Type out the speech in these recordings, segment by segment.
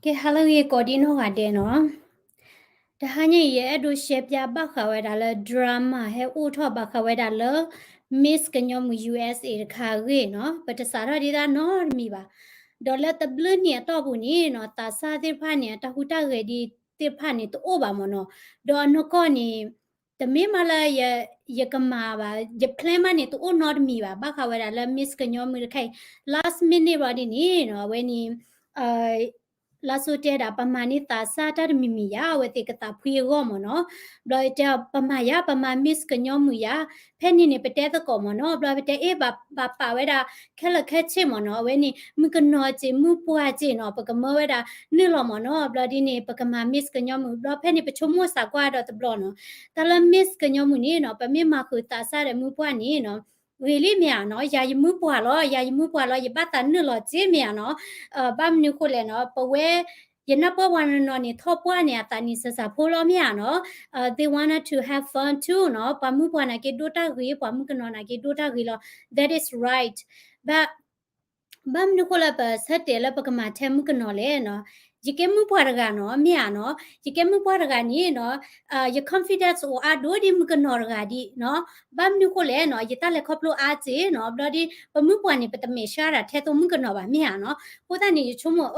ကဲ ဟါလၢအဂ့ၤ ကိးဒံနီၢ်ဂၤဒဲးနီၤ. တဟါညါအံၤ ယအဲၣ်ဒိးရှဲပၠးဘၣ်ဃးဝဲဒၣ်လၢ drama ဟဲအိၣ်ထီၣ်ဘၣ်ဃးဝဲဒၣ်လၢ Miss ကညီမုၢ် U S A တခါအဂ့ၢ်နီၤ, ပတစးထီၣ်ဒံးတၢ်နီတမံၤဘၣ်. ဒီးလၢတဘျုးနံၣ်အတီၢ်ပူၤန့ၣ်နီၤ, သးစၢ်သ့ၣ်တဖၣ်န့ၣ် အတၢ်ဟူးတၢ်ဂဲၤဒ်သ့ၣ်တဖၣ်န့ၣ် တအိၣ်ဘၣ်မ့ၢ်နီၤ. ဒီးအနီၢ်ကီၢ်န့ၣ် တမ့ၢ်မးလၢ ယကမၤဘၣ်, ယ plan မးန့ၣ် တအိၣ်နီတမံၤဘၣ်, ဘၣ်ဃးဝဲဒၣ်လၢ Miss ကညီမုၢ်တခါအံၤ last minute ဘျီဒ်န့ၣ်နီၤ, အဝဲန့ၣ် လါစိၤတဲဒၣ် ပမၤန့ၢ်သးစၢ်တၢ်တမံၤမံၤယၤ, အဝဲသ့ၣ်ကသးဖှံအဂီၢ်မ့ၢ်နီၤ. ဘျီတဲ ပမၤယၤ, ပမၤ Miss ကညီမုၢ်ယၤ, ဖဲန့ၣ်န့ၣ် ပတဲသကိးမ့ၢ်နီၤ. ဘျီပတဲ အ့ ဘၣ်ပာ်ဝဲဒၣ် ခဲလၢာ်ခဲဆ့မ့ၢ်နီၤ, အဝဲန့ၣ် မုၣ်ကနီၤစ့ၢ် မုၣ်ပှၢ်စ့ၢ်နီၤ, ပကမၢဝဲဒၣ်နုာ်လီၤမ့ၢ်နီၤ. ဘျီဒ်န့ၣ် ပကမၤ Miss ကညီမုၢ်, ဘျီဖဲန့ၣ် ပဆိကမိၣ်စးကွၢ်ဒီးတဘျီနီၤ, တၢ်လၢ Miss ကညီမုၢ်န့ၣ်နီၤ, ပမ့ၢ်မၤဃုာ်သးစၢ်ဒီးမုၣ်ပှၢ်န့ၣ်နီၤ, ဂ့ၤလံမ့ၢ်ဧါနီၤ, ယၤယမုၣ်ပှၢ်လီၤ, ယၤယမုၣ်ပှၢ်လီၤ, ယဘၣ်သးနုာ်လီၤစ့ၢ်မ့ၢ်ဧါနီၤ. ဘၣ်မနုၤဃိလဲၣ်နီၤ, ပဝဲ ယနၢ်ပၢၢ်ပှၤနီၤနီၤန့ၣ် ထီၣ်ပှၢ်န့ၣ် အသးနံၣ်စၢ်စၢ်ဖိလီၤမ့ၢ်ဧါနီၤ. They wanted to have fun too နီၤ, ပှၤမုၣ်ပှၢ်နာ်က့ဒိၣ်တၢ်ဂ့ၤ, ပှၤမုၣ်ကနီၤနာ်က့ဒိၣ်တၢ်ဂ့ၤလီၤ. That is right. ဘၣ် ဘၣ်မနုၤဃိလၢပဆၢတဲာ်လၢပကမၤထဲမုၣ်ကနီၤလဲၣ်နီၤ, ယကဲမုၣ်ပှၢ်တဂၤနီၤ, မ့ၢ်ဧါနီၤ, ယကဲမုၣ်ပှၢ်တဂၤန့ၣ်နီၤ, ယ confidence အိၣ်အါဒိၣ်ဒ်မုၣ်ကနီၤတဂၤဒ်နီၤ. ဘၣ်မနုၤဃိလဲၣ်နီၤ, ယတၢ်လဲၤခီဖျိအါစ့ၢ်နီၤ, ဘျီဒ်ပမုၣ်ပှၢ်န့ၣ် ပတမဲာ်ဆှးတၢ်ထဲသိးမုၣ်ကနီၤဘၣ် မ့ၢ်ဧါနီၤ. အဃိသတးန့ၣ် ယဆိကမိၣ်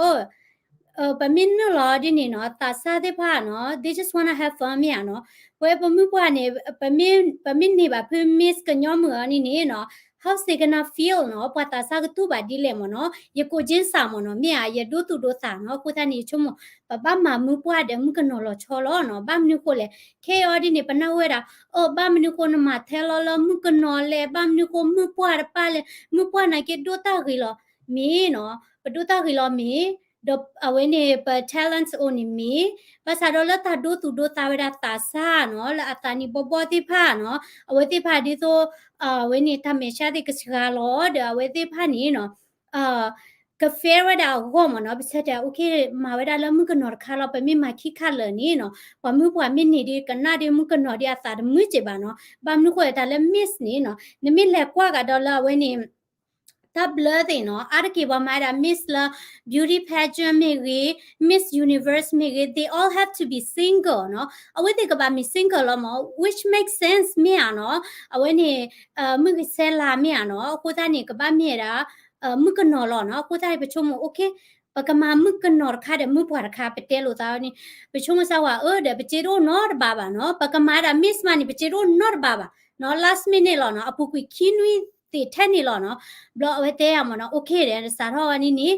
အ ပမ့ၢ်နုာ်လီၤဒ်န့ၣ်နီၤ, သးစၢ်သ့ၣ်တဖၣ်နီၤ, they just wanna have fun မ့ၢ်ဧါနီၤ. ပဝဲပမုၣ်ပှၢ်န့ၣ် ပမ့ၢ် ပမ့ၢ်န့ၢ်ဘၣ်ဖု Miss ကညီမုၢ်အီၤန့ၣ်န့ၣ်နီၤ, how they gonna feel နီၤ, ပှၤသးစၢ်ကတူၢ်ဘၣ်ဒ်လဲၣ်မ့ၢ်နီၤ, ယကိးက့စးမ့ၢ်နီၤ, မ့ၢ်ဧါ, ယဒိသူၣ်ဒိသးနီၤ. အဃိသတးန့ၣ် ယဆိကမိၣ် ပဘၣ်မၤမုၣ်ပှၢ်ဒီးမုၣ်ကနီၤလီၤဆီလီၤနီၤ. ဘၣ်မနုၤဃိလဲၣ်, ခဲအံၤဒ်န့ၣ် ပနၢ်ဟူဝဲဒၣ် အၢ ဘၣ်မနုၤဃိနမၤထဲလီၤလၢမုၣ်ကနီၤလဲၣ်, ဘၣ်မနုၤဃိမုၣ်ပှၢ်တပၣ်လဲၣ်, မုၣ်ပှၢ်နာ်က့ဒိၣ်တၢ်ဂ့ၤလီၤမ့ၢ်နီၤ, ပဒိၣ်တၢ်ဂ့ၤလီၤမ့ၢ်, ဒီးအဝဲန့ၣ် ပ talent အိၣ်န့ၣ်မ့ၢ်, ဘၣ်ဆၣ်ဒီးလၢတၢ်ဒိသူၣ်ဒိသးဝဲဒၣ်သးစၢ်နီၤ, လၢအသးနံၣ်ဘီဘီသ့ၣ်တဖၣ်နီၤ, အဝဲသ့ၣ်တဖၣ်ဒ်သိး အဝဲန့ၣ်တၢ်မဲာ်ဆှးသ့ၣ်ကစှၤလီၤ, ဒီးအဝဲသ့ၣ်တဖၣ်န့ၣ်နီၤ က fair ဝဲဒၣ်အဂီၢ်မ့ၢ်နီၤ, ပဆၢတဲာ် okay မၤဝဲဒၣ်လၢမုၣ်ကနီၤတခါလီၤ, ပမ့ၢ်မၤခံခါလၢာ်န့ၣ်နီၤ, ပှၤမုၣ်ပှၢ်မ့ၢ်န့ၢ်ဒ်ကနၣ်ဒ်မုၣ်ကနီၤဒ်အသးတမုာ်က့ဘၣ်နီၤ. ဘၣ်မနုၤဃိတၢ်လၢ Miss န့ၣ်နီၤ, နမ့ၢ်လဲၤကွၢ်ကဒီးလၢအဝဲန့ၣ် တၢ်ဘျၢသ့ၣ်နီၤ, အါတက့ၢ်ပှၤမၤဝဲဒၣ် Miss လၢ beauty pageant မ့ၢ်ဂ့ၤ, Miss Universe မ့ၢ်ဂ့ၤ, they all have to be single နီၤ, အဝဲသ့ၣ်ကဘၣ်မ့ၢ် single လီၤမ့ၢ်, which makes sense မ့ၢ်ဧါနီၤ, အဝဲန့ၣ် မုၢ်ဂ့ၤဆဲးလၤမ့ၢ်ဧါနီၤ, အဃိသတးန့ၣ် ကဘၣ်မ့ၢ်ဝဲဒၣ် မုၣ်ကနီၤလီၤနီၤ, အဃိသတးန့ၣ် ပဆိကမိၣ် okay ပကမၤမုၣ်ကနီၤတခါဒီးမုၣ်ပှၢ်တခါ ပတဲလိာ်သးန့ၣ်, ပဆိကမိၣ်စၢ်ဝဲ အၢ ဒီးပစ့တအိၣ်နီတဘးဘၣ်နီၤ, ပကမၤဒၣ် Miss မးန့ၣ် ပစ့တအိၣ်နီတဘးဘၣ်နီၤ, last minute လီၤနီၤ, အပူၤကွံာ်ခံနွံသ့ၣ်ထဲန့ၣ်လီၤနီၤ, ဘျီအဝဲတဲယၤမ့ၢ်နီၤ, okay ဒီးစးထီၣ်ဝဲန့ၣ်န့ၣ်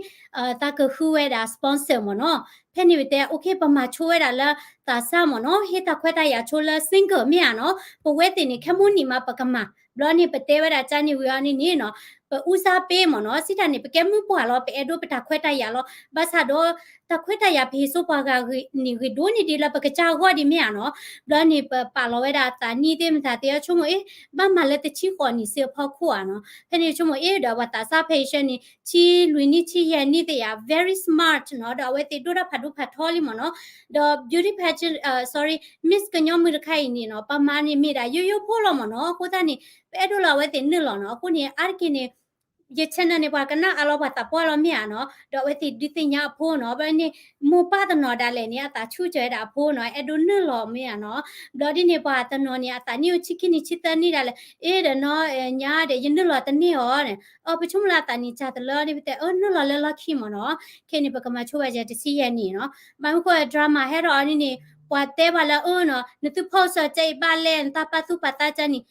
သးကဃုဝဲဒၣ် sponsor မ့ၢ်နီၤ, ဖဲန့ၣ်ပတဲ okay ပမၤဆိဝဲဒၣ်လၢသးစၢ်မ့ၢ်နီၤ, ဟ့ၣ်တၢ်ခွဲးတၢ်ယာ်ဆိလၢ single မ့ၢ်ဧါနီၤ, ပဝဲသ့ၣ်န့ၣ် ခဲမိၣ်နံၤမးပကမၤ, ဘျီန့ၣ် ပတဲဝဲဒၣ်ကန့ၣ်ဝံၤအီၤန့ၣ်န့ၣ်နီၤ, ပအူစၢ်ပ့မ့ၢ်နီၤ, စံးတၢ်န့ၣ် ပကဲမုၣ်ပှၢ်လီၤ, ပအဲၣ်ဒိးပတၢ်ခွဲးတၢ်ယာ်လီၤ, ဘၣ်ဆၣ်ဒီး တၢ်ခွဲးတၢ်ယာ်ပဟ့ၣ်ဆိပှၤဂၤန့ၣ် ဂ့ၤဒိၣ်န့ၢ်ဒံးလၢပကစၢ်အဂီၢ်ဒံးမ့ၢ်ဧါနီၤ, ဘျီန့ၣ် ပပာ်လီၤဝဲဒၣ်အသးနံၣ်သ့ၣ်မတၤသ့ၣ် ဆိကမိၣ်အ့ၣ် ဘၣ်မၤလၢတဆံဃိးနံၣ်စ့အဖီခိၣ်ဧါနီၤ, ဖဲန့ၣ်ဆိကမိၣ်အ့ၣ်ဒီးပှၤသးစၢ်ဖဲအံၤဆၢန့ၣ် ဆံလွံၢ်နံၣ်ဆံယဲၢ်နံၣ်သ့ၣ်ယါ very smart နီၤ, ဒီးအဝဲသ့ၣ်ဒိၣ်တၢ်ဖးဒိၣ်ဖးထီလံမ့ၢ်နီၤ, ဒီး beauty pageant, sorry, Miss ကညီမုၢ်တခါအံၤန့ၣ်နီၤ, ပမၤန့ၣ်မ့ၢ်ဒၣ်ယိယိဖိလီၤမ့ၢ်နီၤ, အဃိသတးန့ၣ် ပအဲၣ်ဒိးလၢအဝဲသ့ၣ်နုာ်လီၤနီၤ, အဃိန့ၣ် အါတက့ၢ်န့ၣ် ယ channel န့ၣ် ပှၤကနၣ်အါလီၤပှၤသးပှၢ်လီၤမ့ၢ်ဧါနီၤ, ဒီးအဝဲသ့ၣ်ဒုးသ့ၣ်ညါအဖိနီၤ, ဘျီန့ၣ် မိၢ်ပၢ်တနီၤဒၣ်လဲာ်န့ၣ် အသးဆူၣ်စၢၤဝဲဒၣ်အဖိနီၤ, အဲၣ်ဒိးနုာ်လီၤမ့ၢ်ဧါနီၤ, ဘျီဒ်န့ၣ် ပှၤတနီၤန့ၣ် အသးနံၣ်အိၣ်ဆံခံနံၣ်ဆံသၢနံၣ်ဒၣ်လဲာ်, အ့ၣ်ဒီးနီၤ ညါဒီး ယနုာ်လီၤတန့ၢ်အီၤန့ၣ်, အပဆိကမိၣ်လၢအသးနံၣ်စၢ်တလၢန့ၣ် ပတဲအၢနုာ်လီၤလၢလီၢ်ခံမ့ၢ်နီၤ, ခဲန့ၣ် ပကမၤဆိဝဲယဲၢ်တဆံယဲၢ်နံၣ်နီၤ, ဘၣ်မနုၤဃိ drama ဟဲထီၣ်အီၤန့ၣ်န့ၣ် ပှၤတဲပှၤလၢအၢနီၤ, နသု post စၢ်အံၤဘၣ်လဲၣ်, နတၢ်ပာ်သူၣ်ပာ်သးကၢန့ၣ်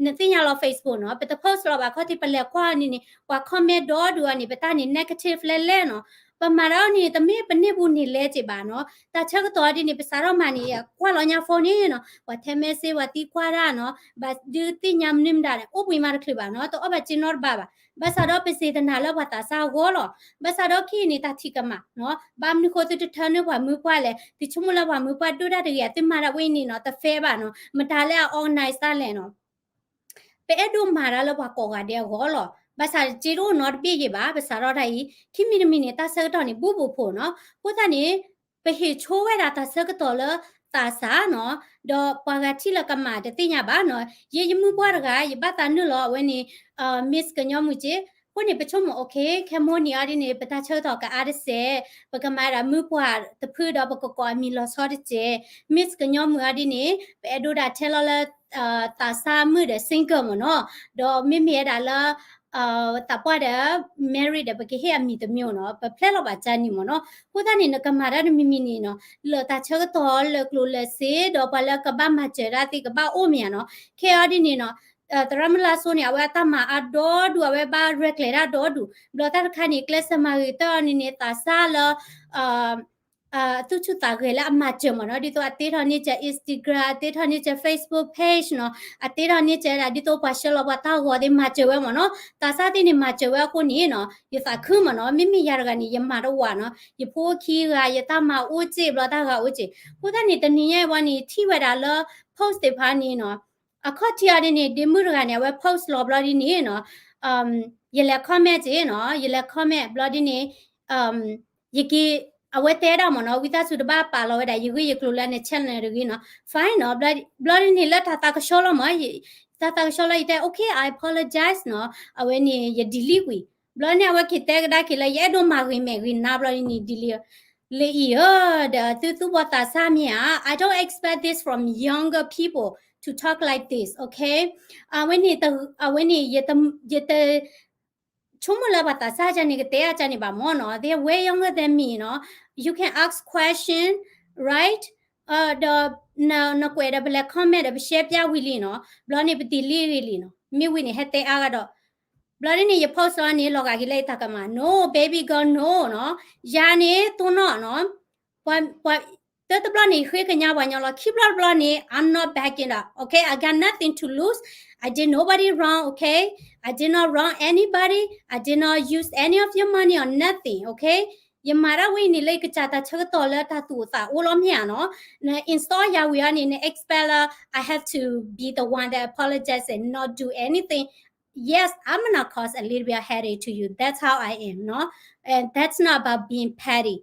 နသ့ၣ်ညါလီၤ Facebook နီၤ, ပတ post လီၤဘၣ်ခီၣ်ထံး ပလဲၤကွၢ်အီၤန့ၣ်န့ၣ် ပှၤ comment ဒီဒူၣ်အီၤန့ၣ် ပတၢ်န့ၣ် negative လဲလဲနီၤ, ပမၤတၢ်အီၤန့ၣ် တမ့ၢ်ပန့ၢ်ပူၤန့ၣ်လဲက့ဘၣ်နီၤ, တၢ်ဆၢကတီၢ်ဒ်န့ၣ် ပစးထီၣ်မၤန့ၣ် ကွၢ်လီၤညါ phone န့ၣ်နီၤ, ပှၤထဲ message ပှၤသံကွၢ်တၢ်နီၤ, ဘၣ်ဒုးသ့ၣ်ညါမနုၤမတၤန့ၣ် အိၣ်ဘှံးမးတချုးဘၣ်နီၤ, တအီၣ်ဘၣ်စ့နီတဘးဘၣ်, ဘၣ်ဆၣ်ဒီးပစံးသနာ်လၢပှၤသးစၢ်အဂီၢ်လီၤ, ဘၣ်ဆၣ်ဒီးခံန့ၣ် တၢ်ထံၣ်ကမၣ်နီၤ, ဘၣ်မနုၤဃိသုတထၢနုာ်ပှၤမုၢ်ပှၢ်လဲၣ်, သုဆိကမိၣ်လၢပှၤမုၢ်ပှၢ်ဒိၣ်တၢ်တဂ့ၤ သုမၤတၢ်ဝဲန့ၣ်နီၤ, တ fair ဘၣ်နီၤ, မတၤလၢအ organize တၢ်လဲၣ်နီၤ ပအဲၣ်ဒိးမၤတၢ်လၢပှၤကိးဂၤဒဲးအဂီၢ်လီၤ, ဘၣ်ဆၣ်စ့တအိၣ်နီတဘ့ၣ်က့ဘၣ်, ပစးထီၣ်တၢ်အံၤ ခံမံၤတမံၤန့ၣ် တၢ်ဆၢကတီၢ်န့ၣ် ဘူးဘူးဖိးနီၤ, အဃိသတးန့ၣ် ပဟ့ၣ်ဆိဝဲဒၣ်တၢ်ဆၢကတီၢ်လၢသးစၢ်နီၤ, ဒီးပှၤဂၤထံၣ်လၢကမၣ်တသ့ၣ်ညါဘၣ်နီၤ, ယဲယမုၢ်ပှၢ်တဂၤ ယဘၣ်သးနုာ်လီၤအဝဲန့ၣ် Miss ကညီမုၢ်က့ အဃိန့ၣ် ပဆိကမိၣ် okay ခဲမိၢ်နံၤအီၤဒ်န့ၣ် ပတၢ်ဆၢကတီၢ်ကအါတစဲး, ပကမၤဒၣ်မုၢ်ပှၢ်တဖုဒီးပကကိးအမံၤလီၤဆီတစဲး, Miss ကညီမုၣ်အီၤဒ်န့ၣ် ပအဲၣ်ဒိးဒၣ်ထဲလီၤလၢ သးစၢ်မုၣ်ဒီး single မ့ၢ်နီၤ, ဒီးမ့မ့ၢ်ဝဲဒၣ်လၢ သးပှၢ်ဒီး married ဒီး ပကဟ့ၣ်အမံၤတမံၤနီၤ, ပဖျဲလီၤဘၣ်ကၢနံၤမ့ၢ်နီၤ. အဃိသတးန့ၣ် နကမၤတၢ်တမံၤမံၤန့ၣ်နီၤ, လၢာ်တၢ်ဆၢကတီၢ်လၢာ်ကျိၤလၢာ်စ့, ဒီးပှၤလၢကဘၣ်မၤစၢၤတၢ်သ့ၣ်ကဘၣ်အိၣ်မ့ၢ်ဧါနီၤ. ခဲအံၤဒ်န့ၣ်နီၤ, သရၣ်မုၣ်လါစိန့ၣ် အဝဲအတၢ်မၤအါဒီဒူၣ်, အဝဲဘၣ်ရဲၣ်ကျဲၤတၢ်ဒီဒူၣ်, ဘျီတၢ်တခါန့ၣ် ကျဲးစၢးမၤဂ့ၤတၢ်အီၤန့ၣ်န့ၣ် သးစၢ်လၢ အသူၣ်ဆူၣ်သးဂဲၤလၢအမၤစၢၤမ့ၢ်နီၤ, ဒ်သိးအတ့ထီၣ်န့ၢ်ကၢ Instagram, အတ့ထီၣ်န့ၢ်ကၢ Facebook page နီၤ, အတ့ထီၣ်န့ၢ်ကၢဒၣ် ဒ်သိးပှၤဆှၢလီၤပှၤတၢ်ဂီၤသ့ၣ်မၤစၢၤဝဲမ့ၢ်နီၤ, သးစၢ်သ့ၣ်န့ၣ်မၤစၢၤဝဲအဃိန့ၣ်နီၤ, ယသးခုမ့ၢ်နီၤ, မ့မ့ၢ်ယၤတဂၤန့ၣ် ယမၤတဝာ်နီၤ, ယဖိခံဂၤ ယတၢ်မၤအိၣ်စ့ၢ် ဘျီတၢ်ဂၤအိၣ်စ့ၢ်, အဃိသတးန့ၣ် တနံၤညါအံၤဝဲန့ၣ် ထံၣ်ဝဲဒၣ်လၢ post သ့ၣ်တဖၣ်န့ၣ်နီၤ, အခီၣ်ထံးအီၤဒ်န့ၣ် ဒ့မုၣ်တဂၤန့ၣ် အဝဲ post လီၤဘျီဒ်န့ၣ်နီၤ, ယလဲၤ comment စ့ၢ်နီၤ, ယလဲၤ comment ဘျီဒ်န့ၣ် ယက့ၤ အဝဲတဲဒၣ်မ့ၢ်နီၤ, ဝံသးစူၤတဘၣ်ပာ်လီၤဝဲဒၣ် ယဂ့ၢ်ယကျိၤလၢန channel တဂ့ၤနီၤ, fine နီၤ, ဘျီဒ်န့ၣ်လၢတၢ်သးကဆှီလီၤမ့ၢ်, တၢ်သးကဆှီလီၤ ယတဲ okay, I apologize နီၤ, အဝဲန့ၣ် ယ delete ကွံာ်, ဘျီန့ၣ် အဝဲက့ၤတဲကဒါက့ၤလၢ ယအဲၣ်ဒိးမၤဂ့ၤမဲာ်ဂ့ၤနါ ဘျီဒ်န့ၣ် delete လၢအံၤဧၢ, ဒီးသုသူၣ်ဘီၣ်သးစၢ်မ့ၢ်ဧါ, I don't expect this from younger people to talk like this, okay? အဝဲန့ၣ် အဝဲန့ၣ် ယတ ဆိကမိၣ်လၢပှၤသးစၢ်ကန့ၣ် ကတဲအကန့ၣ်ဘၣ်မ့ၢ်နီၤ, they're way younger than me နီၤ, you can ask question, right? ဒီးနကွဲးဒီးပလဲၤ comment ဒီးပ share ပျၢ်ဝံၤလံနီၤ, ဘျီန့ၣ်ပ delete ဂ့ၤလံနီၤ, မ့ၢ်ဝံၤန့ၣ် ဟဲတဲအါဂၤဒီး, ဘျီဒ်န့ၣ် ယ post လီၤန့ၣ် လီၤဂာ်က့ၤလၢယတၢ်ကမၣ်, no baby girl no နီၤ, ယၤန့ၣ် တိၢ်နီၣ်နီၤ, ပှၤ တၢ်တဘျီန့ၣ် ယဃ့ကညးပှၤညီလီၤ, ခံဘျီတဘျီန့ၣ် I'm not backing up, okay? I got nothing to lose, I did nobody wrong, okay? I did not wrong anybody, I did not use any of your money or nothing, okay? ယမၤတၢ်ဝဲအံၤန့ၣ်လၢယကစၢ်တၢ်ဆၢကတီၢ်လၢတၢ်သူၣ်အိၣ်သးအိၣ်လီၤမ့ၢ်ဧါနီၤ, န install ယၤဝံၤအီၤန့ၣ် န expect လၢ I have to be the one that apologize and not do anything, yes, I'm gonna cause a little bit of headache to you, that's how I am နီၤ, and that's not about being petty,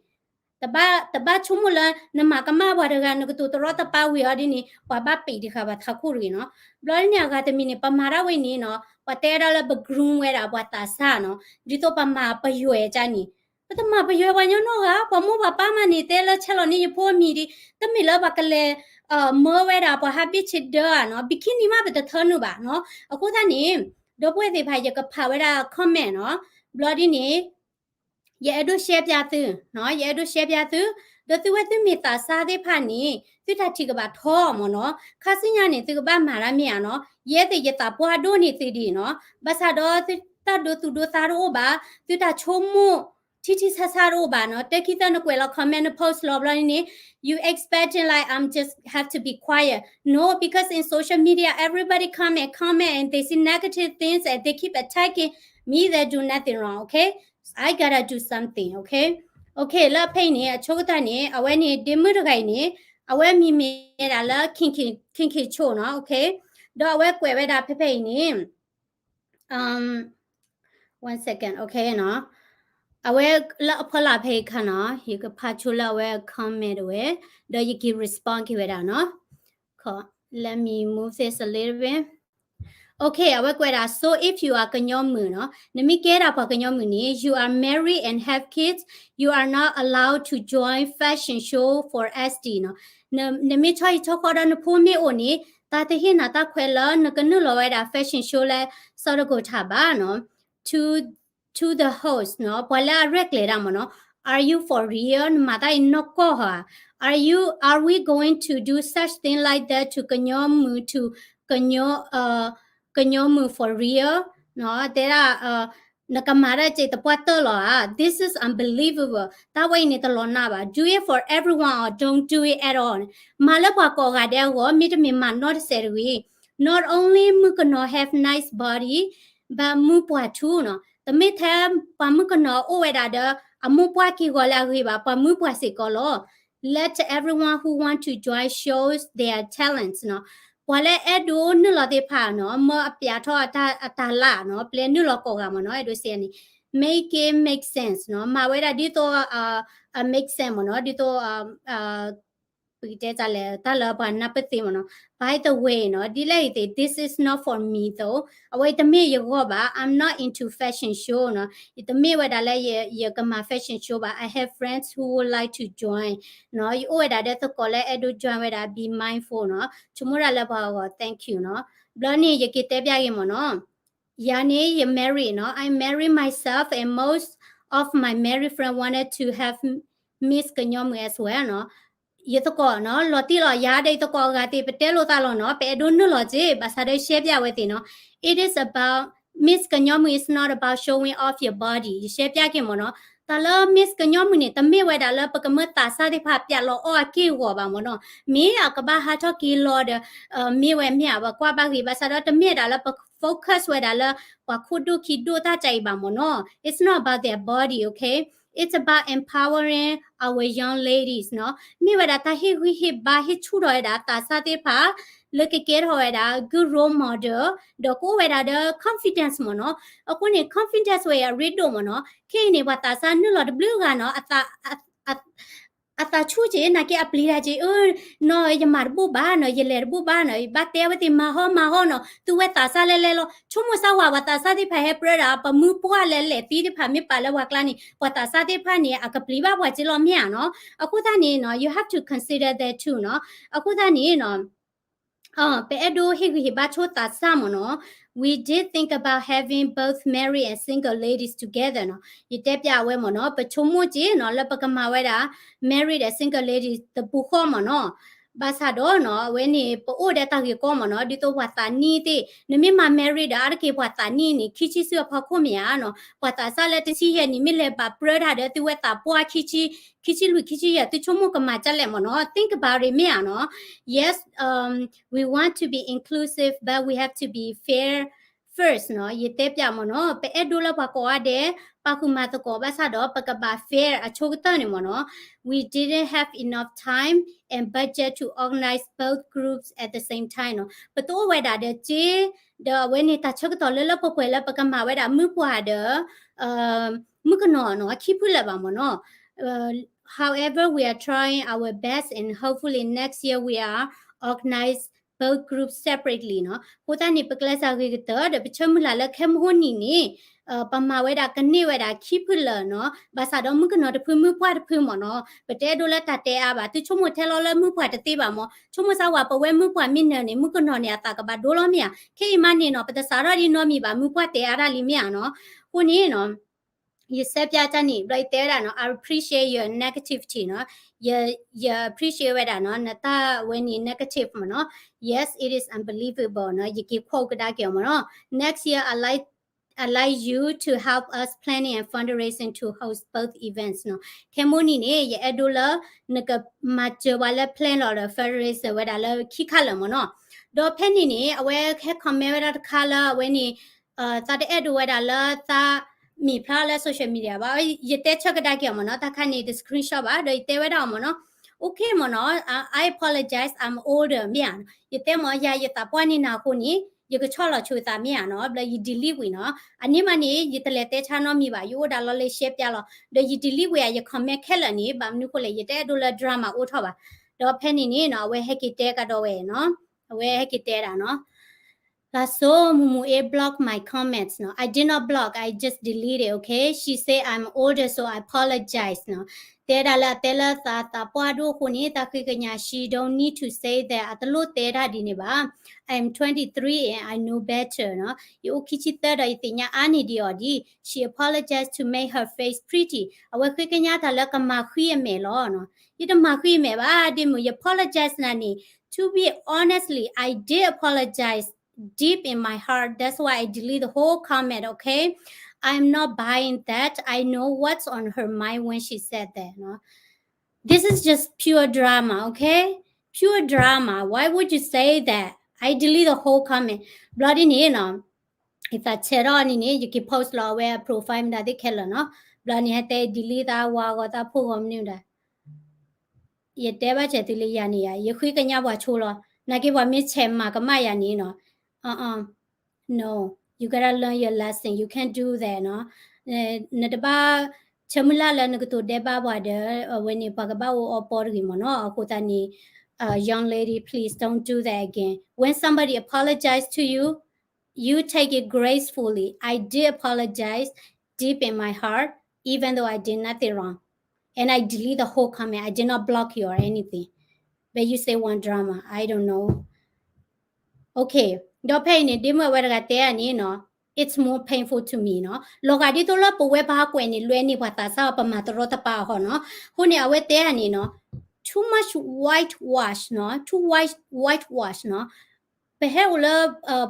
တဘၣ်ဆိကမိၣ်လၢ နမၤကမၣ်ပှၤတဂၤ နကတိၤတရီတပါဝံၤအီၤဒ်န့ၣ် ပှၤဘၣ်ပံးတဃာ်ပှၤထးခိၣ်တဂ့ၤနီၤ, ဘျီဒ်န့ၣ် အဂၤတမံၤန့ၣ် ပမၤတၢ်ဝဲအံၤန့ၣ်နီၤ, ပှၤတဲဒၣ်လၢပ groom ဝဲဒၣ်ပှၤသးစၢ်နီၤ, ဒ်သိးပမၤပယွဲကန့ၣ်, ပတမၤပယွဲပှၤညီနီတဂၤ, ပှၤမိၢ်ပှၤပၢ်မးန့ၣ် တဲလၢဆဲးလီၤန့ၢ်ယဖိအမံၤဒံး, တမ့ၢ်လၢပှၤကလဲၤ မၢဝဲဒၣ်ပှၤဟးဘ့ၣ်ဆ့ဒၢဧါနီၤ, bikini မးပတထၢနုာ်ဘၣ်နီၤ, အဃိသတးန့ၣ် ဒီပုၢ်ဝဲၢ်သ့ၣ်တဖၣ် ယကဖးဝဲဒၣ် comment နီၤ, ဘျီဒ်န့ၣ် ယအဲၣ်ဒိး share ပျၢ်သု, ယအဲၣ်ဒိး share ပျၢ်သု, ဒီးသုဝဲသုမ့ၢ်သးစၢ်သ့ၣ်တဖၣ်န့ၣ် သုတၢ်ထံၣ်ကဘၣ်ထီမ့ၢ်နီၤ, ခါဆူညါန့ၣ် သုကဘၣ်မၤတၢ်မ့ၢ်ဧါနီၤ, ယဲသ့ၣ်ယသးပှၢ်ဒိၣ်န့ၢ်သုဒံးနီၤ, ဘၣ်ဆၣ်ဒီးသုတၢ်ဒိသူၣ်ဒိသးတအိၣ်ဘၣ်, သုတၢ်ဆိကမိၣ် ထံထံဆးဆးတအိၣ်ဘၣ်နီၤ, တၢ်ခံသၢနကွဲးလီၤ comment န post လီၤဘျီန့ၣ် you expecting like I'm just have to be quiet, no, because in social media everybody come and comment and they see negative things and they keep attacking me, they do nothing wrong, okay? I gotta do something, okay? Okay, လၢဖဲအံၤန့ၣ် အဆိကတၢၢ်န့ၣ် အဝဲန့ၣ် ဒ့မုၣ်တဂၤအံၤန့ၣ် အဝဲမံၤမ့ၢ်ဒၣ်လၢ King King ခိၣ်နီၤ, okay? ဒီးအဝဲကွဲးဝဲဒၣ်ဖဲဖဲအံၤန့ၣ် one second, okay နီၤ, အဝဲလၢအဖီလာ်ဖဲအံၤခါနီၤ, ယကဖးဆိလၢအဝဲ comment ဝဲ, ဒီးယက့ၤ respond က့ၤဝဲဒၣ်နီၤ, let me move this a little bit. Okay, အဝဲကွဲးဒၣ် so if you are ကညီမုၣ်နီၤ, နမ့ၢ်ကဲဒၣ်ပှၤကညီမုၣ်န့ၣ် you are married and have kids, you are not allowed to join fashion show for S D နီၤ, နမ့ၢ်ဆီဟံၣ်ဆီဃီဒီးနဖိမ့ၢ်အိၣ်န့ၣ် တၢ်တဟ့ၣ်နၤတၢ်ခွဲးလၢနကနုာ်လီၤဝဲဒၣ် fashion show လၢ စီၤတကိၢ်ထၣ်ဘၣ်နီၤ, to to the host နီၤ, ပှၤလၢအရဲၣ်ကျဲၤတၢ်မ့ၢ်နီၤ, are you for real? နမၤတၢ်အံၤနီၢ်ကီၢ်ဧါ, are you, are we going to do such thing like that to ကညီမုၣ် to ကညီ ကညီမုၣ် for real နီၤ, တဲဒၣ် နကမၤတၢ်စ့ၢ်တပှၢ်တၢၢ်လီၤဧါ, this is unbelievable, တၢ်ဝဲအံၤန့ၣ်တလီၤနၢ်ဘၣ်, do it for everyone or don't do it at all, မၤလၢပှၤကိးဂၤဒဲးအဂီၢ်, မ့တမ့ၢ်မၤနီတစဲးတဂ့ၤ, not only မုၣ်ကနီၤ have nice body, but မုၣ်ပှၢ်ထူနီၤ, တမ့ၢ်ထဲပှၤမုၣ်ကနီၤအိၣ်ဝဲဒၣ်ဒီး အမိၢ်ပှၢ်က့ၤဂီၤလၢအဂ့ၤဘၣ်, ပှၤမုၣ်ပှၢ်စ့ၢ်ကီးလီၤ, let everyone who want to join shows their talents နီၤ, ပှၤလၢအဲၣ်ဒိးနုာ်လီၤသ့ၣ်တဖၣ်နီၤ, မၢအပျးထီၣ်အတၢ်လၢ်နီၤ, ပျဲနုာ်လီၤကိးဂၤမ့ၢ်နီၤ, အဲၣ်ဒိးစံးန့ၣ် make it make sense နီၤ, မၤဝဲဒၣ်ဒ်သိး make sense မ့ၢ်နီၤ, ဒ်သိး ပကတဲတၢ်လဲၣ် တၢ်လၢပှၤနၢ်ပၢၢ်သ့မ့ၢ်နီၤ. By the way နီၤ ဒ်လဲၣ်ဂ့ၤသ့ၣ် this is not for me though. အဝဲတမ့ၢ်ယဂီၢ်ဘၣ်. I'm not into fashion show နီၤ. ယတမ့ၢ်ဝဲဒၣ်လၢယ ယကမၤ fashion show ဘၣ်. I have friends who would like to join နီၤ. ယအိၣ်ဝဲဒၣ်ဒီးသကိးလၢအဲၣ်ဒိး join ဝဲဒၣ် be mindful နီၤ. ဆိကမိၣ်ဒၣ်လၢပှၤဂီၢ် thank you နီၤ. ဘျီန့ၣ် ယက့ၤတဲပျးက့ၤမ့ၢ်နီၤ. ယၤန့ၣ် ယ married နီၤ. I married myself and most of my married friend wanted to have Miss ကညီမုၣ် as well နီၤ. ယသကိးနီၤ လီၤတံၢ်လီၤ ယၤဒီးယသကိးအဂၤသ့ၣ် ပတဲလိာ်သးလီၤနီၤ ပအဲၣ်ဒိးနုာ်လီၤက့ၤ ဘၣ်ဆၣ်ဒီးရှဲပျးဝဲသ့ၣ်နီၤ it is about Miss ကညီမုၣ် is not about showing off your body ယရှဲပျးက့ၤမ့ၢ်နီၤ တၢ်လၢ Miss ကညီမုၣ်န့ၣ် တမ့ၢ်ဝဲဒၣ်လၢပကမၢသးစၢ်သ့ၣ်တဖၣ်ပျးလီၤအီၣ်အက့ၢ်အဂီၤဘၣ်မ့ၢ်နီၤ မ့ၢ်အကဘၣ်ဟးထီၣ်က့ၤလီၤဒီး မ့ၢ်ဝဲမ့ၢ်ဧါ ပကွၢ်ဘၣ်ဂ့ၤ ဘၣ်ဆၣ်ဒီးတမ့ၢ်ဒၣ်လၢပ focus ဝဲဒၣ်လၢ ပှၤခိၣ်ဒိၣ်ခံဒိၣ်တၢ်တၢ်အံၤဘၣ်မ့ၢ်နီၤ it's not about their body, okay? It's about empowering our young ladies နီၤ မ့ၢ်ဝဲဒၣ်တၢ်ဟ့ၣ်ဂံၢ်ဟ့ၣ်ဘါ ဟ့ၣ်ဆူၣ်ထီၣ်ဝဲဒၣ်သးစၢ်သ့ၣ်တဖၣ် လၢကကဲထီၣ်ဝဲဒၣ် good role model ဒီးကအိၣ်ဝဲဒၣ်ဒီး confidence မ့ၢ်နီၤ အဃိန့ၣ် confidence ဝဲအရ့ဒိၣ်မ့ၢ်နီၤ ခဲအံၤန့ၣ် ပှၤသးစၢ်နုာ်လီၤတဘျုးဂၤနီၤ အသးဆူၣ်က့ၤ နာ်က့အပျံၤတၢ်က့ၤ အၢ နီၢ် ယမၤတဘူၣ်ဘၣ်နီၤ ယလဲၤတဘူၣ်ဘၣ်နီၤ ယဘၣ်တဲဝဲသ့ၣ် မၤဟီ မၤဟီနီၤ သုဝဲသးစၢ်လဲၤလဲၤလီၤ ဆိကမိၣ်စၢ်ဝဲ ပှၤသးစၢ်သ့ၣ်တဖၣ်ဟဲပြၢဒၣ် ပမုၢ်ပှၢ်လၢလဲၤသံသ့ၣ်တဖၣ်မ့ၢ်ပာ်လၢပှၤကျါန့ၣ် ပှၤသးစၢ်သ့ၣ်တဖၣ်န့ၣ် အကပျံၤဘၣ်ပှၤက့ၤလီၤမ့ၢ်ဧါနီၤ အဃိသတးန့ၣ်နီၤ you have to consider that too နီၤ အဃိသတးန့ၣ်နီၤ ပအဲၣ်ဒိးဟ့ၣ်ဂံၢ်ဟ့ၣ်ဘါဆိသးစၢ်မ့ၢ်နီၤ we did think about having both married and single ladies together နီၤ ယတဲပျးအဝဲမ့ၢ်နီၤ ပဆိကမိၣ်က့ၤနီၤ လၢပကမၤဝဲဒၣ် married and single ladies တပူၤဃီမ့ၢ်နီၤ ဘၣ်ဆၣ်ဒီးနီၤ အဝဲန့ၣ် ပအိၣ်ဒီးတၢ်ဂ့ၢ်ကီမ့ၢ်နီၤ ဒ်သိးပှၤသးနံၣ်သ့ၣ် နမ့ၢ်မၤ married ဒီးအါတက့ၢ်ပှၤသးနံၣ်န့ၣ် ခံဆံဆူအဖီခိၣ်မ့ၢ်ဧါနီၤ ပှၤသးစၢ်လၢတဆံယဲၢ်နံၣ်မ့ၢ်လဲၤဘၣ်ပြၢတၢ်ဒီးသုဝဲသးပှၢ်ခံဆံ ခံဆံလွံၢ်ခံဆံယဲၢ် သုဆိကမိၣ်ကမၤဒ်လဲၣ်မ့ၢ်နီၤ think about it မ့ၢ်ဧါနီၤ yes um we want to be inclusive but we have to be fair first နီၤ ယတဲပျးမ့ၢ်နီၤ ပအဲၣ်ဒိးလၢပှၤကိးဂၤဒဲး ပာ်ဃုာ်မၤသကိး ဘၣ်ဆၣ်ဒီးပကဘၣ် fair အဆိကတၢၢ်န့ၣ်မ့ၢ်နီၤ we didn't have enough time and budget to organize both groups at the same time နီၤ ပတအိၣ်ဝဲဒၣ်ဒီးစ့ ဒီးအဝဲန့ၣ်တၢ်ဆၢကတီၢ်လၢလၢပှဲၤပှဲၤလၢပကမၤဝဲဒၣ်မုၢ်ပှၢ်ဒီး မုၣ်ကနီၤနီၤ ခံဖုလၢာ်ဘၣ်မ့ၢ်နီၤ however we are trying our best and hopefully next year we are organize both groups separately နီၤ အဃိသတးန့ၣ် ပကျဲးစၢးဂ့ၤကတၢၢ်ဒီး ပဆၢမုၢ်လၢ်လၢခဲမုၢ်ဟိန့ၣ်န့ၣ် ပမၤဝဲဒၣ်ကန့ၢ်ဝဲဒၣ်ခံဖုလၢာ်နီၤ ဘၣ်ဆၣ်ဒီးမုၣ်ကနီၤတဖုမုၢ်ပှၢ်တဖုမ့ၢ်နီၤ ပတအဲၣ်ဒိးလၢတၢ်တဲအါဘၣ် သုဆိကမိၣ်ထဲလီၤလၢမုၢ်ပှၢ်တသ့ဘၣ်မ့ၢ် ဆိကမိၣ်စၢ်ဝဲ ပဝဲမုၢ်ပှၢ်မ့ၢ်နၢၤန့ၣ် မုၣ်ကနီၤန့ၣ် အသးကဘၣ်ဒိလီၤမ့ၢ်ဧါ ခဲအံၤမးန့ၣ်နီၤ ပတစးထီၣ်ဒ်နီတမံၤဘၣ် မုၢ်ပှၢ်တဲအါတၢ်လံမ့ၢ်ဧါနီၤ အဃိန့ၣ်နီၤ ယစဲးပျးတၢ်န့ၣ် ဘျီယတဲဝဲဒၣ်နီၤ I appreciate your negativity နီၤ ယ appreciate ဝဲဒၣ်နီၤ နတၢ်ဝဲန့ၣ် negative မ့ၢ်နီၤ yes it is unbelievable နီၤ ယက့ၤ quote ကဒါက့ၤအီၤမ့ၢ်နီၤ next year I like I like you to help us planning and fundraising to host both events နီၤ ခဲမုၢ်နံၤန့ၣ် ယအဲၣ်ဒိးလၢ နကမၤစၢၤပှၤလၢ plan လီၤဒီး fundraising ဝဲဒၣ်လၢခံခါလၢာ်မ့ၢ်နီၤ ဒီးဖဲန့ၣ်န့ၣ် အဝဲဟဲ comment ဝဲဒၣ်တခါလၢအဝဲန့ၣ် သးတအဲၣ်ဒိးဝဲဒၣ်လၢသးမ့ၢ်ဖျါလၢ social media ဘၣ် ယတဲဆၢကဒါက့ၤအီၤမ့ၢ်နီၤ တၢ်ခါန့ၣ် တ screenshot ဘၣ် ဒီးယတဲဝဲဒၣ်အီၤမ့ၢ်နီၤ okay မ့ၢ်နီၤ I apologize I'm older မ့ၢ်ဧါ ယတဲမ့ၢ်ယၤယသးပှၢ်န့ၢ်နၤအဃိန့ၣ် ယကဆီၣ်လီၤဆိသးမ့ၢ်ဧါနီၤ ဘျီယ delete ဝံၤနီၤ အန့ၣ်မးန့ၣ် ယတလဲၤတဲဆါနီတမံၤဘၣ် ယအိၣ်ဒၣ်လီၤလၢရှဲပျါလီၤ ဒီးယ delete ဝံၤဧါ ယ comment ခဲလၢာ်န့ၣ် ဘၣ်မနုၤဃိလဲၣ် ယတအဲၣ်ဒိးလၢ drama အိၣ်ထီၣ်ဘၣ် ဒီးဖဲန့ၣ်န့ၣ်နီၤ အဝဲဟဲက့ၤတဲကဒီးဝဲနီၤ အဝဲဟဲက့ၤတဲဒၣ်နီၤ လၢစိၤ မူမူ A block my comments နီၤ I did not block, I just delete it, okay? She say I'm older, so I apologize နီၤ တဲဒၣ်လၢအတဲလၢသးသးပှၢ်ဒိၣ်အဃိန့ၣ် သးဃ့ကညး she don't need to say that အတလိၣ်တဲတၢ်ဒ်န့ၣ်ဘၣ် I am twenty-three and I know better နီၤ ယအိၣ်ခံဆံသၢဒီးယသ့ၣ်ညါအါန့ၢ်ဒံးအီၤဒံး She apologized to make her face pretty အဝဲဃ့ကညးတၢ်လၢကမၤဃံအမဲာ်လီၤနီၤ ယတမၤဃံအမဲာ်ဘၣ် ဒ့မုၣ် ယ apologize နၤန့ၣ် To be honestly, I did apologize deep in my heart. That's why I delete the whole comment, okay? I'm not buying that. I know what's on her mind when she said that. No? This is just pure drama, okay? Pure drama. Why would you say that? I delete the whole comment. ဘျီဒ်န့ၣ်နီၤ ယသးဆဲးထီၣ်န့ၣ်န့ၣ် ယက့ၤ post လီၤအဝဲအ profile မတၤသ့ၣ်ခဲလၢာ်နီၤ ဘျီန့ၣ်ဟဲတဲ delete သးဝါဂီၤသးဖိဂီၤမနုၤဒၣ် ယတဲဘၣ်စဲးသုလၢယၤန့ၣ်ယၤ ယဃ့ကညးပှၤဆိလီၤ နာ်က့ပှၤမ့ၢ်ဆဲးမၤကမၣ်ယၤန့ၣ်နီၤ no you gotta learn your lesson you can't do that နီၤ နတဘၣ် ဆၢမုၢ်လၢ်လၢနကတိၤဒဲးဘးပှၤဒီး အဝဲန့ၣ် ပှၤကဘၣ်အိၣ်အီပီတဂ့ၤမ့ၢ်နီၤ. အဃိသတးန့ၣ် uh, young lady, please don't do that again. When somebody apologize to you, you take it gracefully. I did apologize deep in my heart, even though I did nothing wrong. And I delete the whole comment. I did not block you or anything. But you say one drama. I don't know. Okay. ဒီးဖဲအံၤန့ၣ် ဒ်မ့ၢ်အဝဲတဂၤတဲအန့ၣ်နီၤ, it's more painful to me နီၤ. လီၤဂာ်ဒ်သိးလၢပဝဲပဟးကွဲးန့ၣ် လွဲန့ၢ်ပှၤသးစၢ်အီၤ ပမၤတရီတပါအီၤနီၤ. အဃိန့ၣ် အဝဲတဲအန့ၣ်နီၤ, too much whitewash နီၤ, too white, whitewash နီၤ. ပဟဲအိၣ်လၢ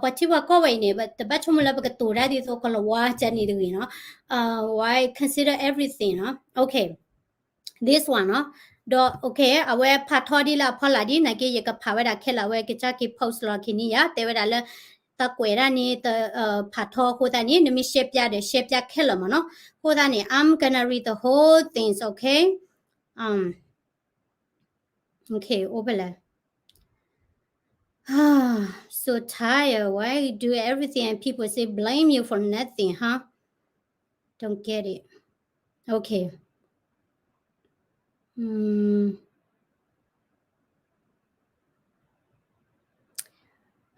ပှၤထံပှၤကီၢ်ဝဲအံၤန့ၣ် တဘၣ်ဆိကမိၣ်လၢပကတိၤတၢ်ဒ်သိးကလီၤဝါကန့ၣ်တဂ့ၤနီၤ. Why consider everything နီၤ. Okay, this one နီၤ. ဒီး okay, အဝဲဖးထီဒ်လၢအဖီလာ်ဒ် နာ်က့ ယကဖးဝဲဒၣ်ခဲလၢာ် အဝဲကစၢ်က့ၤ post လီၤခံန့ၣ်ယါ တဲဝဲဒၣ်လၢ တၢ်ကွဲးဒၣ်န့ၣ် ဖးထီအဃိသတးန့ၣ် နမ့ၢ်ရှဲပၠးဒီး ရှဲပၠးခဲလၢာ်မ့ၢ်နီၤ. အဃိသတးန့ၣ် I'm gonna read the whole things, okay? Um, okay, အိၣ်ဖဲလဲၣ်. So tired. Why do everything and people say blame you for nothing, huh? Don't get it. Okay. Mm.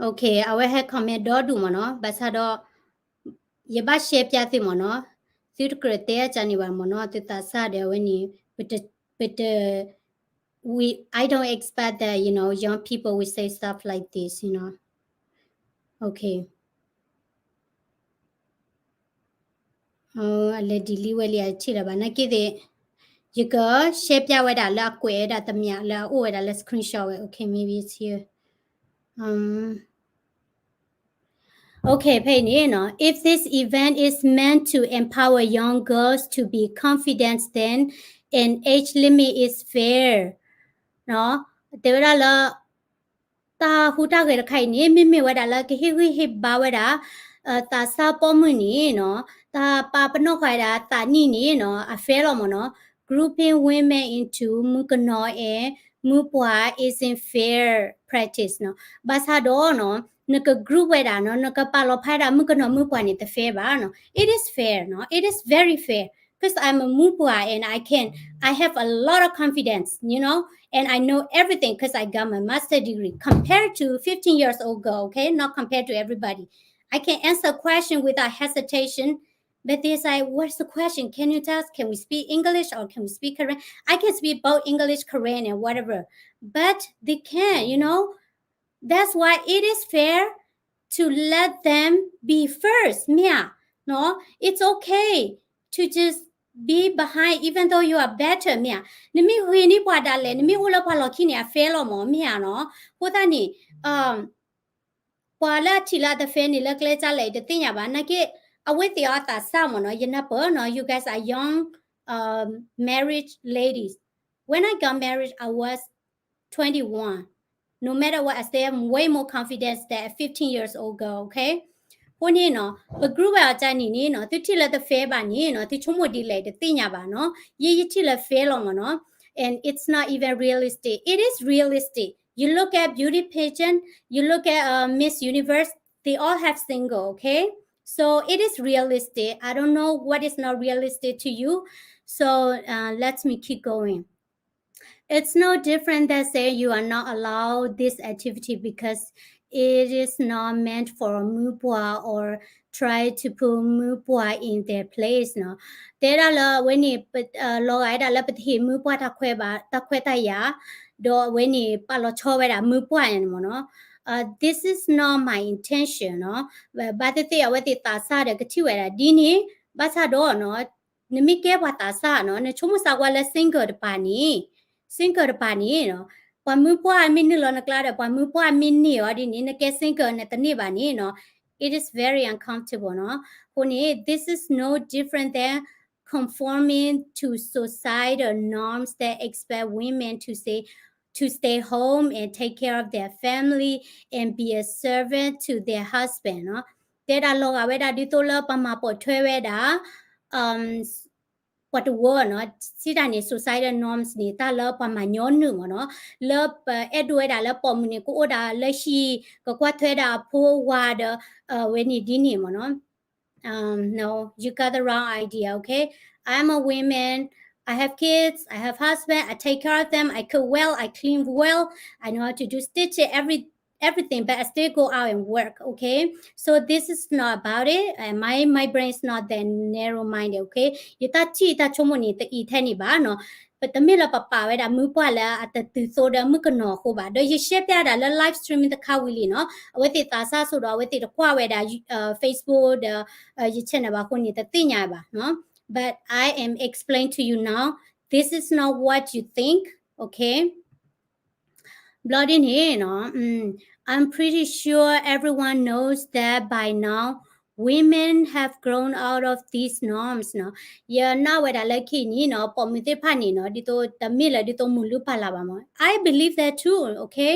Okay, အဝဲဟဲ comment ဒီဒူၣ်မ့ၢ်နီၤ, ဘၣ်ဆၣ်ဒီး ယဘၣ်ရှဲပၠးသုမ့ၢ်နီၤ, သုတကြၢးတဲအကန့ၣ်ဘၣ်မ့ၢ်နီၤ, သုသးစၢ်ဒီးအဝဲန့ၣ် ပတ, ပတ, we, I don't expect that, you know, young people will say stuff like this, you know. Okay. အလဲၤ delete ဝဲလံ အထံၣ်လၢၤဘၣ် နာ်က့သ့ၣ်, ယကရှဲပၠးဝဲဒၣ်လၢအကွဲးဝဲဒၣ်တမံၤလၢအအိၣ်ဝဲဒၣ်လၢ screenshot ဝဲ, okay, maybe it's here. Um, okay, ဖဲအံၤန့ၣ်နီၤ, if this event is meant to empower young girls to be confident, then an age limit is fair. နီၤ, တဲဝဲဒၣ်လၢ တၢ်ဟူးတၢ်ဂဲၤတခါအံၤန့ၣ် မ့မ့ၢ်ဝဲဒၣ်လၢကဟ့ၣ်ဂံၢ်ဟ့ၣ်ဘါဝဲဒၣ် သးစၢ်ပိာ်မုၣ်န့ၣ်နီၤ, တၢ်ပာ်ပနီၣ်ဃာ်ဝဲဒၣ်သးနံၣ်န့ၣ်နီၤ, အ fair လီၤမ့ၢ်နီၤ. Grouping women into မုၣ်ကနီၤ and မုၣ်ပှၢ် isn't fair practice နီၤ. ဘၣ်ဆၣ်ဒီးနီၤ, နက group ဝဲဒၣ်နီၤ, နကပာ်လီၤဖးဝဲဒၣ်မုၣ်ကနီၤမုၣ်ပှၢ်န့ၣ် တ fair ဘၣ်နီၤ. It is fair နီၤ, it is very fair. Because I'm a မုၣ်ပှၢ် and I can, I have a lot of confidence, you know, and I know everything because I got my master degree compared to fifteen years old girl, okay? Not compared to everybody. I can answer question without hesitation. But they say, what's the question? Can you tell us? Can we speak English or can we speak Korean? I can speak both English, Korean, and whatever. But they can, you know. That's why it is fair to let them be first, မ့ၢ်ဧါ, နီၤ. It's okay to just be behind even though you are better, မ့ၢ်ဧါ. နမ့ၢ်ဂ့ၤန့ၢ်ပှၤဒၣ်လဲာ်, နမ့ၢ်အိၣ်လၢပှၤလီၢ်ခံန့ၣ် အ fair လီၤမ့ၢ်, မ့ၢ်ဧါနီၤ. အဃိသတးန့ၣ် ပှၤလၢအထံၣ်လၢအတ fair န့ၣ် လၢကျဲကၢ်လဲၣ် တသ့ၣ်ညါဘၣ်. နာ်က့ အဝဲသ့ၣ်အီၤအသးစၢ်မ့ၢ်နီၤ, ယနၢ်ပၢၢ်နီၤ, you guys are young, um, married ladies. When I got married, I was twenty-one. No matter what I say, I'm way more confident than a fifteen years old girl, okay? အဃိန့ၣ်နီၤ, ပ group ဝဲအီၤကန့ၣ်န့ၣ်နီၤ, သုထံၣ်လၢတ fair ဘၣ်န့ၣ်နီၤ, သုဆိကမိၣ်ဒ်လဲၣ် တသ့ၣ်ညါဘၣ်နီၤ. ယဲယထံၣ်လၢ fair လီၤမ့ၢ်နီၤ. And it's not even realistic. It is realistic. You look at beauty pageant, you look at, uh, Miss Universe, they all have single, okay? So it is realistic. I don't know what is not realistic to you. So, uh, let me keep going. It's no different than saying you are not allowed this activity because it is not meant for မုၣ်ပှၢ် or try to put မုၣ်ပှၢ် in their place နီၤ. တဲဒၣ်လၢအဝဲန့ၣ် လီၤဂာ်ဝဲဒၣ်လၢပတဟ့ၣ်မုၣ်ပှၢ်တၢ်ခွဲးဘၣ်, တၢ်ခွဲးတၢ်ယာ်, ဒီးအဝဲန့ၣ် ပာ်လီၤဆီဝဲဒၣ်မုၣ်ပှၢ်န့ၣ်မ့ၢ်နီၤ. Uh, this is not my intention နီၤ. ဘၣ်သ့ၣ်သ့ၣ် အဝဲသ့ၣ်သးစၢ်ဒီးကထံၣ်ဝဲဒၣ်ဒ်န့ၣ်, ဘၣ်ဆၣ်ဒီးနီၤ, နမ့ၢ်ကဲပှၤသးစၢ်နီၤ, နဆိကမိၣ်စၢ်ကွၢ်လၢ single တပၤန့ၣ်, single တပၤန့ၣ်နီၤ, ပှၤမုၣ်ပှၢ်မ့ၢ်နုာ်လီၤနကျါဒီး ပှၤမုၣ်ပှၢ်မ့ၢ်န့ၢ်အီၤဒ်န့ၣ် နကဲ single နတန့ၢ်ဘၣ်န့ၣ်နီၤ, it is very uncomfortable နီၤ. အဃိန့ၣ် this is no different than conforming to societal norms that expect women to say, to stay home and take care of their family and be a servant to their husband နီၤ. တဲဒၣ်လီၤဂာ်ဝဲဒၣ်ဒ်သိးလၢပှၤမၤပိာ်ထွဲဝဲဒၣ် ပှၤတဝၢနီၤ, စံးတၢ်န့ၣ် societal norms န့ၣ် တၢ်လၢပှၤမၤညီနုၢ်မ့ၢ်နီၤ, လၢပအဲၣ်ဒိးဝဲဒၣ်လၢပိာ်မုၣ်န့ၣ် ကအိၣ်ဒၣ်လၢဟံၣ် ကကွၢ်ထွဲဒၣ်အဖိဝၤဒီး ဝဲန့ၣ်ဒ်န့ၣ်မ့ၢ်နီၤ. Um, no, you got the wrong idea, okay? I'm a woman. I have kids. I have husband. I take care of them. I cook well. I clean well. I know how to do stitching, every everything, but I still go out and work, okay? So this is not about it. And my my brain is not that narrow minded, okay? ယတၢ်ထံၣ်တၢ်ဆိကမိၣ်န့ၣ် တအံးထဲန့ၣ်ဘၣ်နီၤ. ပတမ့ၢ်လၢပပာ်ဝဲဒၣ် မုၢ်ပှၢ်လၢအတတုၤသိဒီးမုၣ်ကနီၤအဃိဘၣ်. ဒီးယရှဲပျဲဒၣ်လၢ live streaming တခါဝံၤလံနီၤ, အဝဲသ့ၣ်သးစၢ်ဆိဒီး အဝဲသ့ၣ်တကွၢ်ဝဲဒၣ် Facebook ဒီး ယ channel ဘၣ်အဃိန့ၣ် တသ့ၣ်ညါဘၣ်နီၤ. But I am explain to you now. This is not what you think, okay? ဘျီဒ်န့ၣ်နီၤ, mm, I'm pretty sure everyone knows that by now women have grown out of these norms နီၤ. ယနာ်ဝဲဒၣ်လၢခံန့ၣ်နီၤ, ပိာ်မုၣ်သ့ၣ်တဖၣ်န့ၣ်နီၤ, ဒ်သိးတမ့ၢ်လၢဒ်သိးမုၢ်လူၤပာ်လၢ်ဘၣ်မး. I believe that too, okay?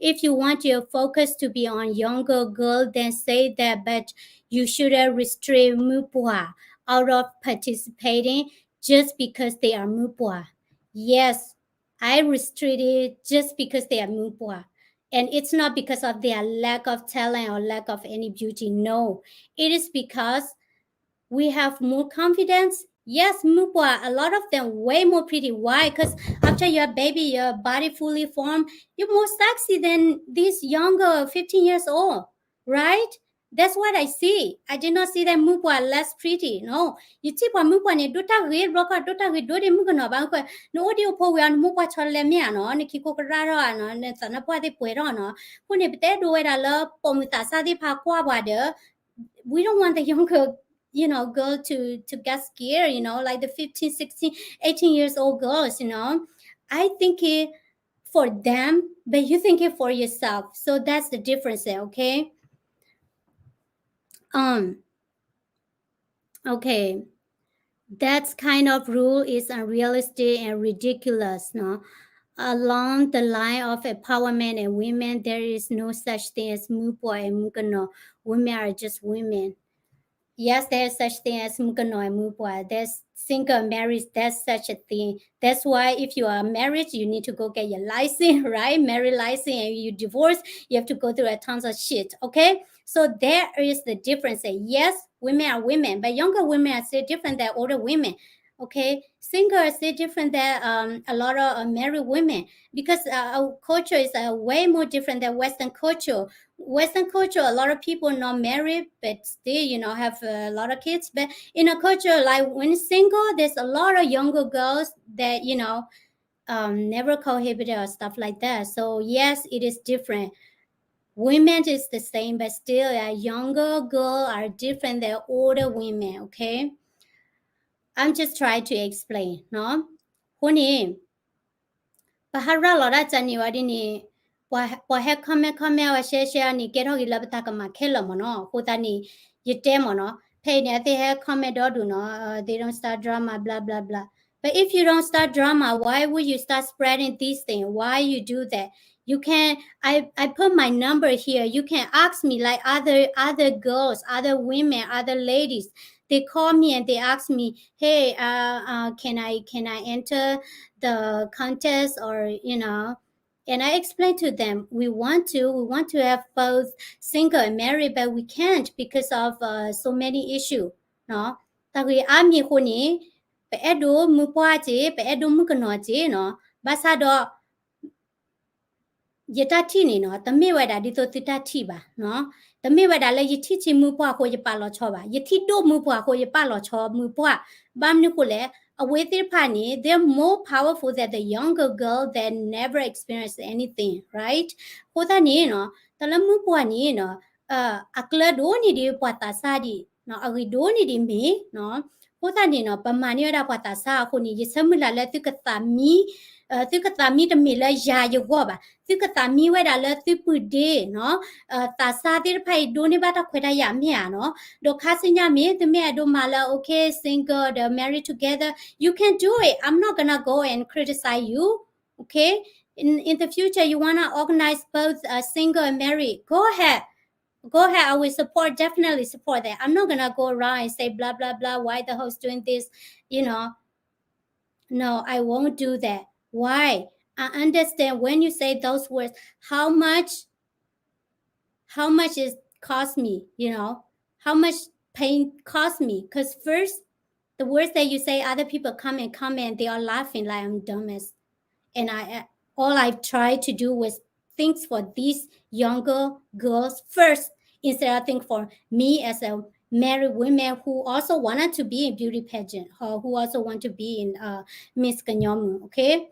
If you want your focus to be on younger girl, then say that, but you shouldn't restrict မုၢ်ပှၢ် out of participating just because they are မုၢ်ပှၢ်. Yes, I restricted just because they are မုၢ်ပှၢ်. And it's not because of their lack of talent or lack of any beauty. No, it is because we have more confidence. Yes, မုၢ်ပှၢ်, a lot of them way more pretty. Why? Because after your baby, your body fully formed, you're more sexy than this younger fifteen years old, right? That's what I see. I did not see that မုၢ်ပှၢ် less pretty. No, ယထံၣ်ပှၤမုၢ်ပှၢ်န့ၣ် ဒိၣ်တၢ်ဂ့ၤ ဘျီခီ ဒိၣ်တၢ်ဂ့ၤဒိၣ်ဒ်မုၣ်ကနီၤဘၣ်. နအိၣ်ဒံးအိၣ်ဖိဝံၤအီၤ နမိၢ်ပှၢ်ဆီလဲၤမ့ၢ်ဧါနီၤ, နခံခိကရၢ်ထီၣ်ဧါနီၤ, နသးနါပှၢ်သ့ၣ်ပှဲၤထီၣ်နီၤ. အဃိန့ၣ် ပတအဲၣ်ဒိးဝဲဒၣ်လၢပိာ်မုၣ်သးစၢ်သ့ၣ်တဖၣ်ကွၢ်ပှၤဒီး we don't want the younger, you know, girl to to get scared, you know, like the fifteen, sixteen, eighteen years old girls, you know. I think it for them, but you think it for yourself. So that's the difference there, okay? Um, okay. That kind of rule is unrealistic and ridiculous, no? Along the line of empowerment and women, there is no such thing as မုၣ်ပှၢ် and မုၣ်ကနီၤ. Women are just women. Yes, there's such thing as မုၣ်ကနီၤ and မုၣ်ပှၢ်. There's single, married, there's such a thing. That's why if you are married, you need to go get your license, right? Married license, and you divorce, you have to go through a tons of shit, okay? So there is the difference. Yes, women are women, but younger women are still different than older women. Okay, single is still different than um, a lot of uh, married women because uh, our culture is uh, way more different than Western culture. Western culture, a lot of people not married, but still, you know, have a lot of kids. But in a culture like when single, there's a lot of younger girls that, you know, um, never cohabited or stuff like that. So yes, it is different. Women is the same, but still, uh, younger girl are different than older women, okay? I'm just trying to explain, no? အဃိန့ၣ် ပဟးရၤလီၤဒၣ်ကန့ၣ်ဝဲဒ်န့ၣ် ပှၤဟဲ comment comment ဝဲ share share န့ၣ် ကဲထီၣ်က့ၤလၢပတၢ်ကမၣ်ခဲလၢာ်မ့ၢ်နီၤ. အဃိသတးန့ၣ် ယတဲမ့ၢ်နီၤ, ဖဲအံၤန့ၣ် အသ့ၣ်ဟဲ comment ဒီဒူၣ်နီၤ, they don't start drama, blah blah blah. But if you don't start drama, why would you start spreading these things? Why you do that? You can, I, I put my number here. You can ask me like other, other girls, other women, other ladies. They call me and they ask me, hey, uh, uh, can I, can I enter the contest or, you know, and I explain to them, we want to, we want to have both single and married, but we can't because of uh, so many issues. နီၤ, တၢ်ဂ့ၢ်အါမံၤအဃိန့ၣ် ပအဲၣ်ဒိးမုၣ်ပှၢ်က့ၤ ပအဲၣ်ဒိးမုၣ်ကနီၤက့ၤနီၤ, ဘၣ်ဆၣ်ဒီး ယတၢ်ထံၣ်န့ၣ်နီၤ, တမ့ၢ်ဝဲဒၣ်ဒ်သိးသုတၢ်ထံၣ်ဘၣ်နီၤ. တမ့ၢ်ဝဲဒၣ်လၢယထံၣ်ဆံးမုၣ်ပှၢ်အဃိယပာ်လီၤဆီဘၣ်. ယထံၣ်ဒိၣ်မုၣ်ပှၢ်အဃိယပာ်လီၤဆီမုၣ်ပှၢ်. ဘၣ်မနုၤအဃိလဲၣ်, အဝဲသ့ၣ်တဖၣ်န့ၣ် they're more powerful than the younger girl that never experienced anything, right? အဃိသတးန့ၣ်နီၤ, တၢ်လၢမုၣ်ပှၢ်န့ၣ်နီၤ, အကျၢၤဒိၣ်န့ၢ်ဒံးပှၤသးစၢ်ဒံး, အဂ့ၢ်ဒိၣ်န့ၢ်ဒံးမ့ၢ်နီၤ. အဃိသတးန့ၣ်နီၤ, ပမၤန့ၢ်ဝဲဒၣ်ပှၤသးစၢ်အဃိန့ၣ် ယဆၢမုၢ်လၢ်လၢသုကသးမံ, သုကသးမံတမ့ၢ်လၢယၤယဂီၢ်ဘၣ်, သုကသးမံဝဲဒၣ်လၢသုပုၢ်ဒ့နီၤ, သးစၢ်သ့ၣ်တဖၣ်အံၤဒိးန့ၢ်ဘၣ်တၢ်ခွဲးတၢ်ယာ်မ့ၢ်ဧါနီၤ. ဒီးခါဆူညါမ့ၢ် သုမ့ၢ်အဲၣ်ဒိးမၤလၢ okay, single ဒီး married together, you can do it. I'm not gonna go and criticize you, okay? In, in the future, you wanna organize both uh, single and married, go ahead. Go ahead, I will support, definitely support that. I'm not gonna go around and say blah blah blah, why the host doing this, you know. No, I won't do that. Why? I understand when you say those words, how much, how much it cost me, you know, how much pain cost me. Because first, the words that you say, other people come and comment, they are laughing like I'm dumbass. And I, all I try to do was things for these younger girls first, instead of think for me as a married woman who also wanted to be in beauty pageant or who also want to be in uh, Miss Kanyomu, okay?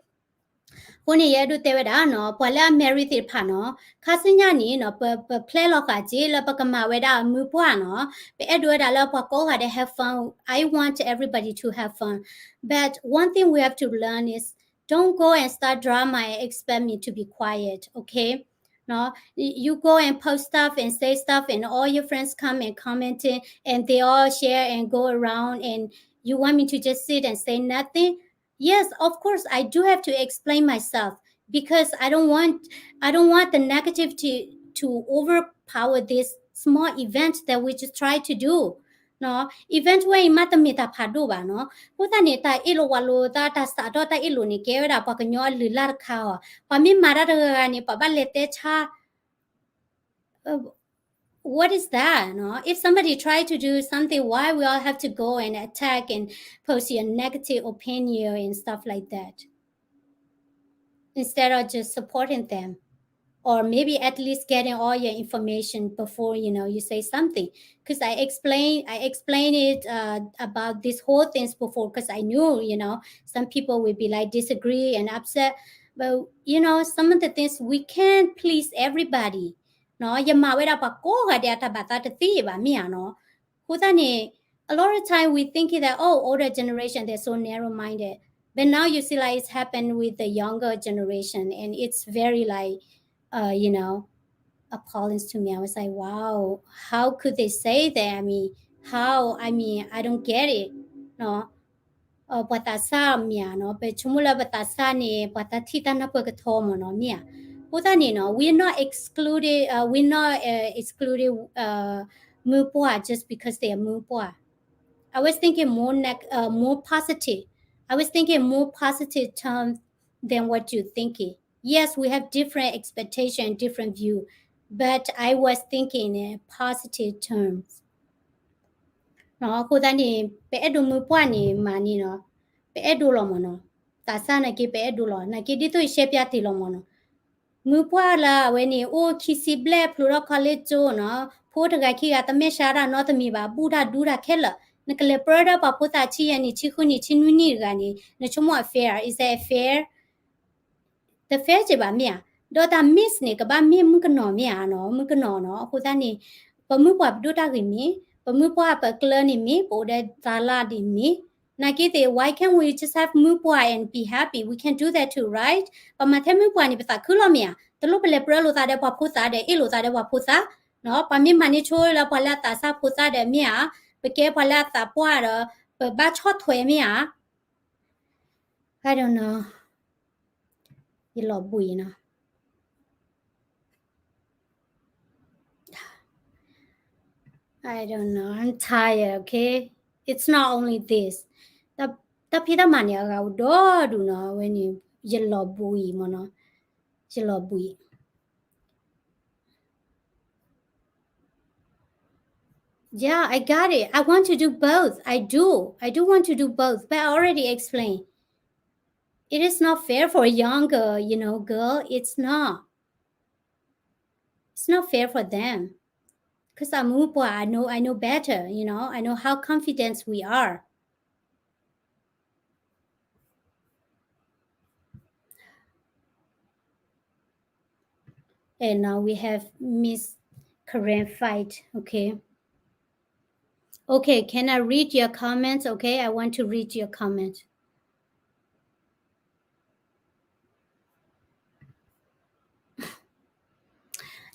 အဃိန့ၣ် ယအဲၣ်ဒိးတဲဝဲဒၣ်နီၤ ပှၤလၢအ married သ့ၣ်တဖၣ်နီၤ ခါဆူညါန့ၣ်နီၤ ပ ပ plan လီၤဃာ်က့ၤလၢပကမၤဝဲဒၣ်မုၢ်ပှၢ်နီၤ ပအဲၣ်ဒိးဝဲဒၣ်လၢပှၤကိးဂၤဒဲး have fun. I want everybody to have fun. But one thing we have to learn is don't go and start drama and expect me to be quiet, okay? No, you go and post stuff and say stuff, and all your friends come and commenting, and they all share and go around, and you want me to just sit and say nothing? Yes, of course, I do have to explain myself because I don't want I don't want the negativity to overpower this small event that we just try to do. နော်, event ဝဲအံၤမ့ၢ်တမ့ၢ်တၢ်ဖးဒိၣ်ဘၣ်နီၤ. အဃိသတးန့ၣ် တၢ်အ့ၣ်လိာ်ဝးလိာ်သး တၢ်စးထီၣ်တၢ်အ့ၣ်လိာ်န့ၣ် ကဲဝဲဒၣ်ပှၤကညီအလုၢ်လၢ်တခါအီၤ. ပှၤမ့ၢ်မၤတၢ်တဂၤဂၤန့ၣ် ပှၤဘၣ်လဲၤတဲဆါ what is that? No? If somebody try to do something, why we all have to go and attack and post your negative opinion and stuff like that? Instead of just supporting them. Or maybe at least getting all your information before, you know, you say something. Because I explain, I explained it uh, about these whole things before, because I knew, you know, some people would be like disagree and upset. But you know, some of the things we can't please everybody. နော်, ယမၤဝဲဒၣ်ပှၤကိးဂၤဒဲးအတၢ်ဘၣ်သးတသ့ဘၣ် မ့ၢ်ဧါနီၤ. အဃိသတးန့ၣ် a lot of time we thinking that, oh, older generation, they're so narrow-minded. But now you see, like, it's happened with the younger generation, and it's very, like, uh, you know, appalling to me. I was like, wow, how could they say that? I mean, how? I mean, I don't get it. နော်, ပှၤသးစၢ်မ့ၢ်ဧါနီၤ, ပဆိကမိၣ်လၢပသးစၢ်န့ၣ် ပှၤတၢ်ထံၣ်တၢ်နၢ်ပၢၢ်ကထီမ့ၢ်နီၤ မ့ၢ်ဧါ. အဃိသတးန့ၣ်နီၤ, we are not excluded, uh, we are not uh, excluded uh, မုၢ်ပှၢ် just because they are မုၢ်ပှၢ်. I was thinking more neg- uh, more positive. I was thinking more positive term than what you thinking. Yes, we have different expectation, different view, but I was thinking in positive terms. အဃိသတးန့ၣ် ပအဲၣ်ဒိးမုၢ်ပှၢ်န့ၣ် မၤန့ၣ်နီၤ, ပအဲၣ်ဒိးလီၤမ့ၢ်နီၤ, သးစၢ်နာ်က့ ပအဲၣ်ဒိးလီၤ, နာ်က့ဒ်သိးယရှဲပၠးတ့ၢ်လီၤမ့ၢ်နီၤ, မုၢ်ပှၢ်လၢအဝဲန့ၣ် အိၣ်ခံဆံဘျဲၣ် ဖျိထီၣ်ခီလ့ၣ်ကၠိနီၤ, ဖိတဂၤခံဂၤ တမ့ၢ်ဆါတၢ်နီတမံၤဘၣ်, ဘူၣ်တၢ်ဒူတၢ်ခဲလၢာ်, နကလဲၤပြၢဒီးပှၤဖိသၣ်ဆံယဲၢ်နံၣ် ဆံဃုနံၣ် ဆံနွံနံၣ်တဂၤန့ၣ် နဆိကမိၣ်အ fair, is that fair? တ fair က့ဘၣ် မ့ၢ်ဧါ. ဒီးတၢ် miss န့ၣ် ကဘၣ်မ့ၢ်မုၣ်ကနီၤ မ့ၢ်ဧါနီၤ, မုၣ်ကနီၤနီၤ. အဃိသတးန့ၣ် ပမုၢ်ပှၢ်ပဒိၣ်တၢ်ဂ့ၢ်မ့ၢ်, ပမုၢ်ပှၢ်ပကျၢန့ၣ်မ့ၢ်, ပအိၣ်ဒီးတၢ်လၢ်ဒ်မ့ၢ်, နာ်က့သ့ၣ် why can't we just have မုၢ်ပှၢ် and be happy? We can do that too, right? ပမၤထဲမုၢ်ပှၢ်န့ၣ် ပသးခုလီၤ မ့ၢ်ဧါ. တလိၣ်ပလဲၤပြၢလိာ်သးဒီးပှၤဖိသၣ်ဒီး အ့ၣ်လိာ်သးဒီးပှၤဖိသၣ်, ပှၤမ့ၢ်မၤန့ၢ်ဆိလၢပှၤလၢအသးစၢ်ဖိသၣ်ဒီး မ့ၢ်ဧါ, ပကဲပှၤလၢအသးပှၢ်ဒီး ပဘၣ်ဆီၣ်ထွဲ မ့ၢ်ဧါ. I don't know. ယလီၤဘှံးနီၤ. I don't know. I'm tired, okay? It's not only this. တၢ်ဖံးတၢ်မၤန့ၣ် အဂၤအိၣ်ဒီဒူၣ်နီၤ, အဝဲန့ၣ် ယလီၤဘှံးမ့ၢ်နီၤ. ယလီၤဘှံး. Yeah, I got it. I want to do both. I do. I do want to do both. But I already explained. It is not fair for a younger, you know, girl. It's not. It's not fair for them. Because I'm မုၢ်ပှၢ်, I know, I know better, you know. I know how confident we are. And now we have Miss Karen Fight, okay? Okay, can I read your comments? Okay, I want to read your comment.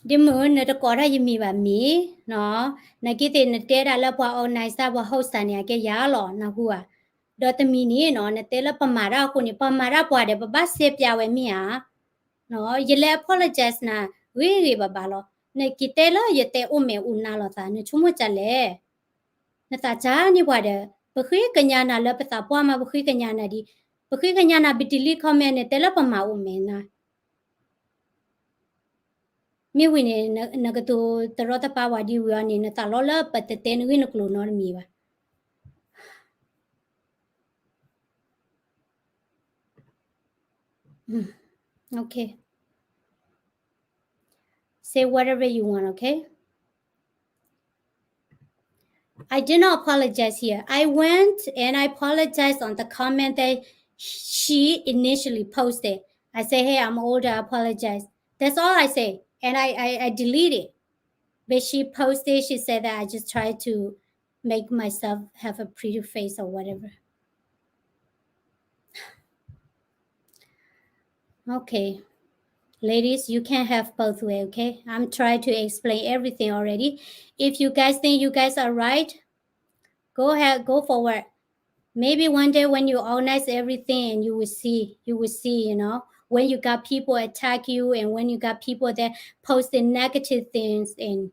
ဒ်မုၢ် နတကိးတၢ်ယမံၤဘၣ်မ့ၢ်နီၤ, နာ်က့သ့ၣ် နတဲဒၣ်လၢပှၤ organize တၢ် ပှၤ host တၢ်န့ၣ် အကဲယၤလီၤ နၢ်ဟူဧါ. ဒီးတမံၤန့ၣ်နီၤ နတဲလၢပမၤတၢ်အဃိန့ၣ် ပမၤတၢ်ပှၤဒီး ပဘၣ်စဲပၠးဝဲမ့ၢ်ဧါ. ယလဲၤ apologize နၤ ဂ့ၤဂ့ၤဘၣ်ဘၣ်လီၤ. နက့ၤတဲလၢယတဲအိၣ်မဲာ်အိၣ်နါလိာ်သး နဆိကမိၣ်ဒ်လဲၣ်. နသးစၢ်န့ၢ်ပှၤဒီး ပဃ့ကညးနၤလၢပသးပှၢ်မး ပဃ့ကညးနၤဒ်, ပဃ့ကညးနၤ ပ delete comment နတဲလၢပမၤအိၣ်မဲာ်နါ. မ့ၢ်ဝံၤန့ၣ် နကတိၤတရီတပါပှၤဒ်ဝံၤအီၤန့ၣ် နသးလီလၢပတတဲနဂ့ၢ်နကျိၤနီတမံၤဘၣ်. Okay. Say whatever you want, okay? I did not apologize here. I went and I apologized on the comment that she initially posted. I say, hey, I'm older, I apologize. That's all I say. And I, I, I delete it. But she posted, she said that I just tried to make myself have a pretty face or whatever. Okay. Ladies, you can't have both way, okay? I'm trying to explain everything already. If you guys think you guys are right, go ahead, go forward. Maybe one day when you organize everything and you will see, you will see, you know, when you got people attack you and when you got people that posting negative things, and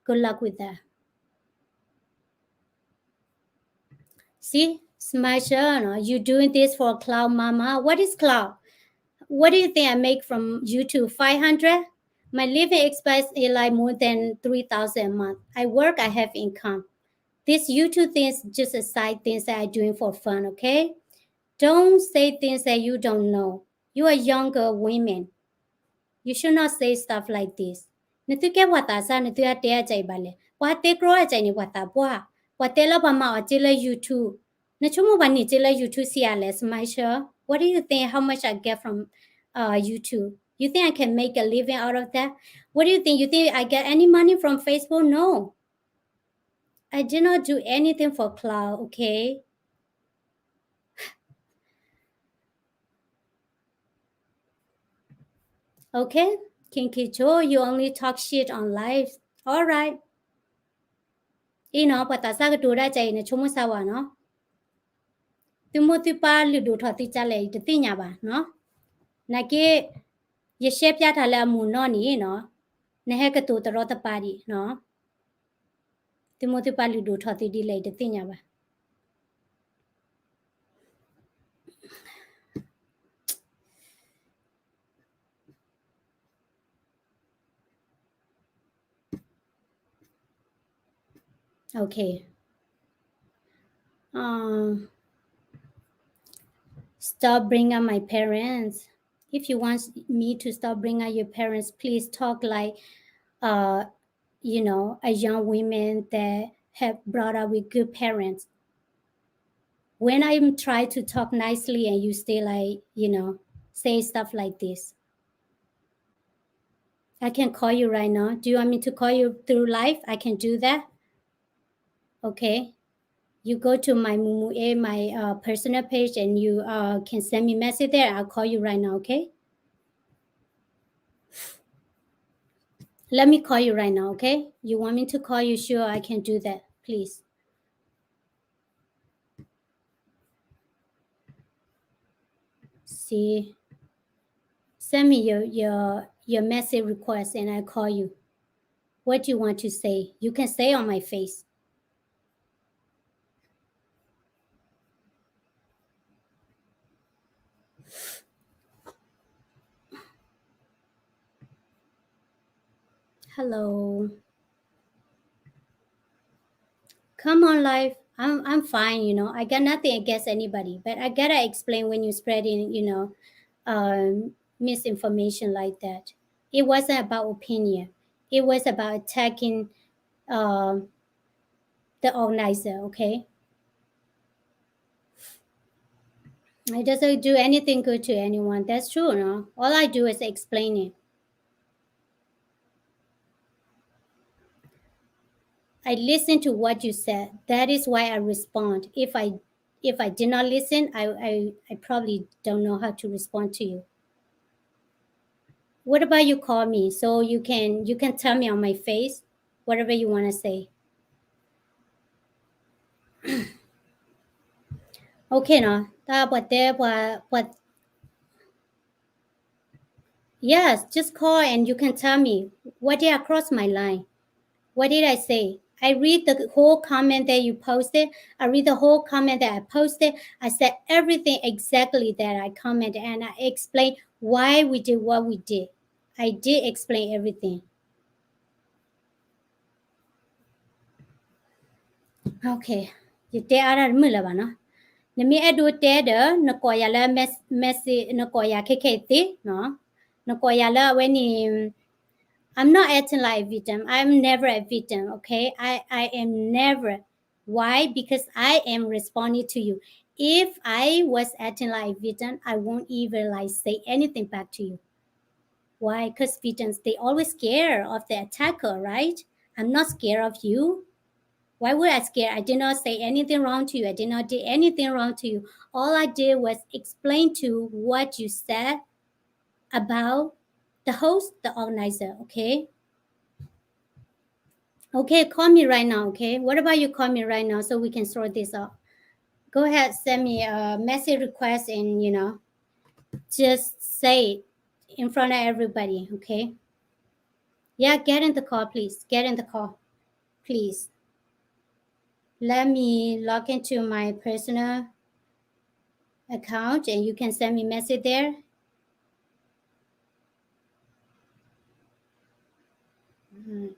good luck with that. See, Smasher, no? You doing this for clout, mama. What is clout? What do you think I make from YouTube? Five hundred? My living expense is like more than three thousand a month. I work, I have income. This YouTube thing is just a side things that I doing for fun, okay? Don't say things that you don't know. You are younger women. You should not say stuff like this. နသုကဲပှၤသးစၢ် နသုအတဲအကဲအံၤဘၣ်လဲၣ်. ပှၤတဲကြီအကဲအံၤန့ၣ် ပှၤသးပှၢ်, ပှၤတဲလၢပှၤမၤအီၤစ့လၢ YouTube. နဆိကမိၣ်ပှၤန့ၢ်စ့လၢ YouTube စံးအါလဲၣ်, Smasher? What do you think, how much I get from uh, YouTube? You think I can make a living out of that? What do you think? You think I get any money from Facebook? No. I did not do anything for clout, okay? Okay, King Kicho, you only talk shit on live. All right. အံၤနီၤ, ပှၤသးစၢ်ကတိၤဒၣ်ကဲအံၤ နဆိကမိၣ်စၢ်ဝဲနီၤ. သုမိၢ်သုပၢ်လုၢ်ဒိၣ်ထီၣ်သုကလဲၣ် ယတသ့ၣ်ညါဘၣ်နီၤ. နာ်က့ ယရှဲပျၢ်တၢ်လၢအမုာ်နီၢ်န့ၣ်နီၤ, နဟဲကတိၤတရီတပါဒံးနီၤ. သုမိၢ်သုပၢ်လုၢ်ဒိၣ်ထီၣ်သုဒ်လဲၣ် ယတသ့ၣ်ညါဘၣ်. Okay. Um, stop bring up my parents. If you want me to stop bring up your parents, please talk like, uh, you know, a young women that have brought up with good parents. When I try to talk nicely and you still like, you know, say stuff like this. I can call you right now. Do you want me to call you through live? I can do that. Okay. You go to my Mumu A, my uh, personal page, and you uh, can send me message there. I'll call you right now, okay? Let me call you right now, okay? You want me to call you? Sure, I can do that. Please. See, send me your your your message request and I call you. What do you want to say? You can say on my face. Hello. Come on live. I'm I'm fine, you know. I got nothing against anybody, but I gotta explain when you're spreading, you know, um, misinformation like that. It wasn't about opinion. It was about attacking um, the organizer, okay? I doesn't do anything good to anyone. That's true, no? All I do is explain it. I listen to what you said. That is why I respond. If I if I did not listen, I, I, I probably don't know how to respond to you. What about you call me so you can you can tell me on my face whatever you want to say. Okay နော်, တၢ်ပှၤတဲပှၤပှၤ Yes, just call and you can tell me what did I cross my line. What did I say? I read the whole comment that you posted. I read the whole comment that I posted. I said everything exactly that I commented and I explained why we did what we did. I did explain everything. Okay, ယတဲအါတၢ်တမုာ်လၢၤဘၣ်နီၤ. နမ့ၢ်အဲၣ်ဒိးတဲဒီး နကိးယၤလၢ mess- message နကိးယၤခဲခဲအံၤသ့နီၤ. နကိးယၤလၢအဝဲန့ၣ် I'm not acting like a victim. I'm never a victim, okay? I, I am never. Why? Because I am responding to you. If I was acting like a victim, I won't even, like, say anything back to you. Why? Because victims, they always scared of the attacker, right? I'm not scared of you. Why would I scare? I did not say anything wrong to you. I did not did anything wrong to you. All I did was explain to what you said about the host, the organizer, okay? Okay, call me right now, okay? What about you call me right now so we can sort this out? Go ahead, send me a message request and, you know, just say it in front of everybody, okay? Yeah, get in the call, please. Get in the call, please. Let me log into my personal account and you can send me message there. Mm.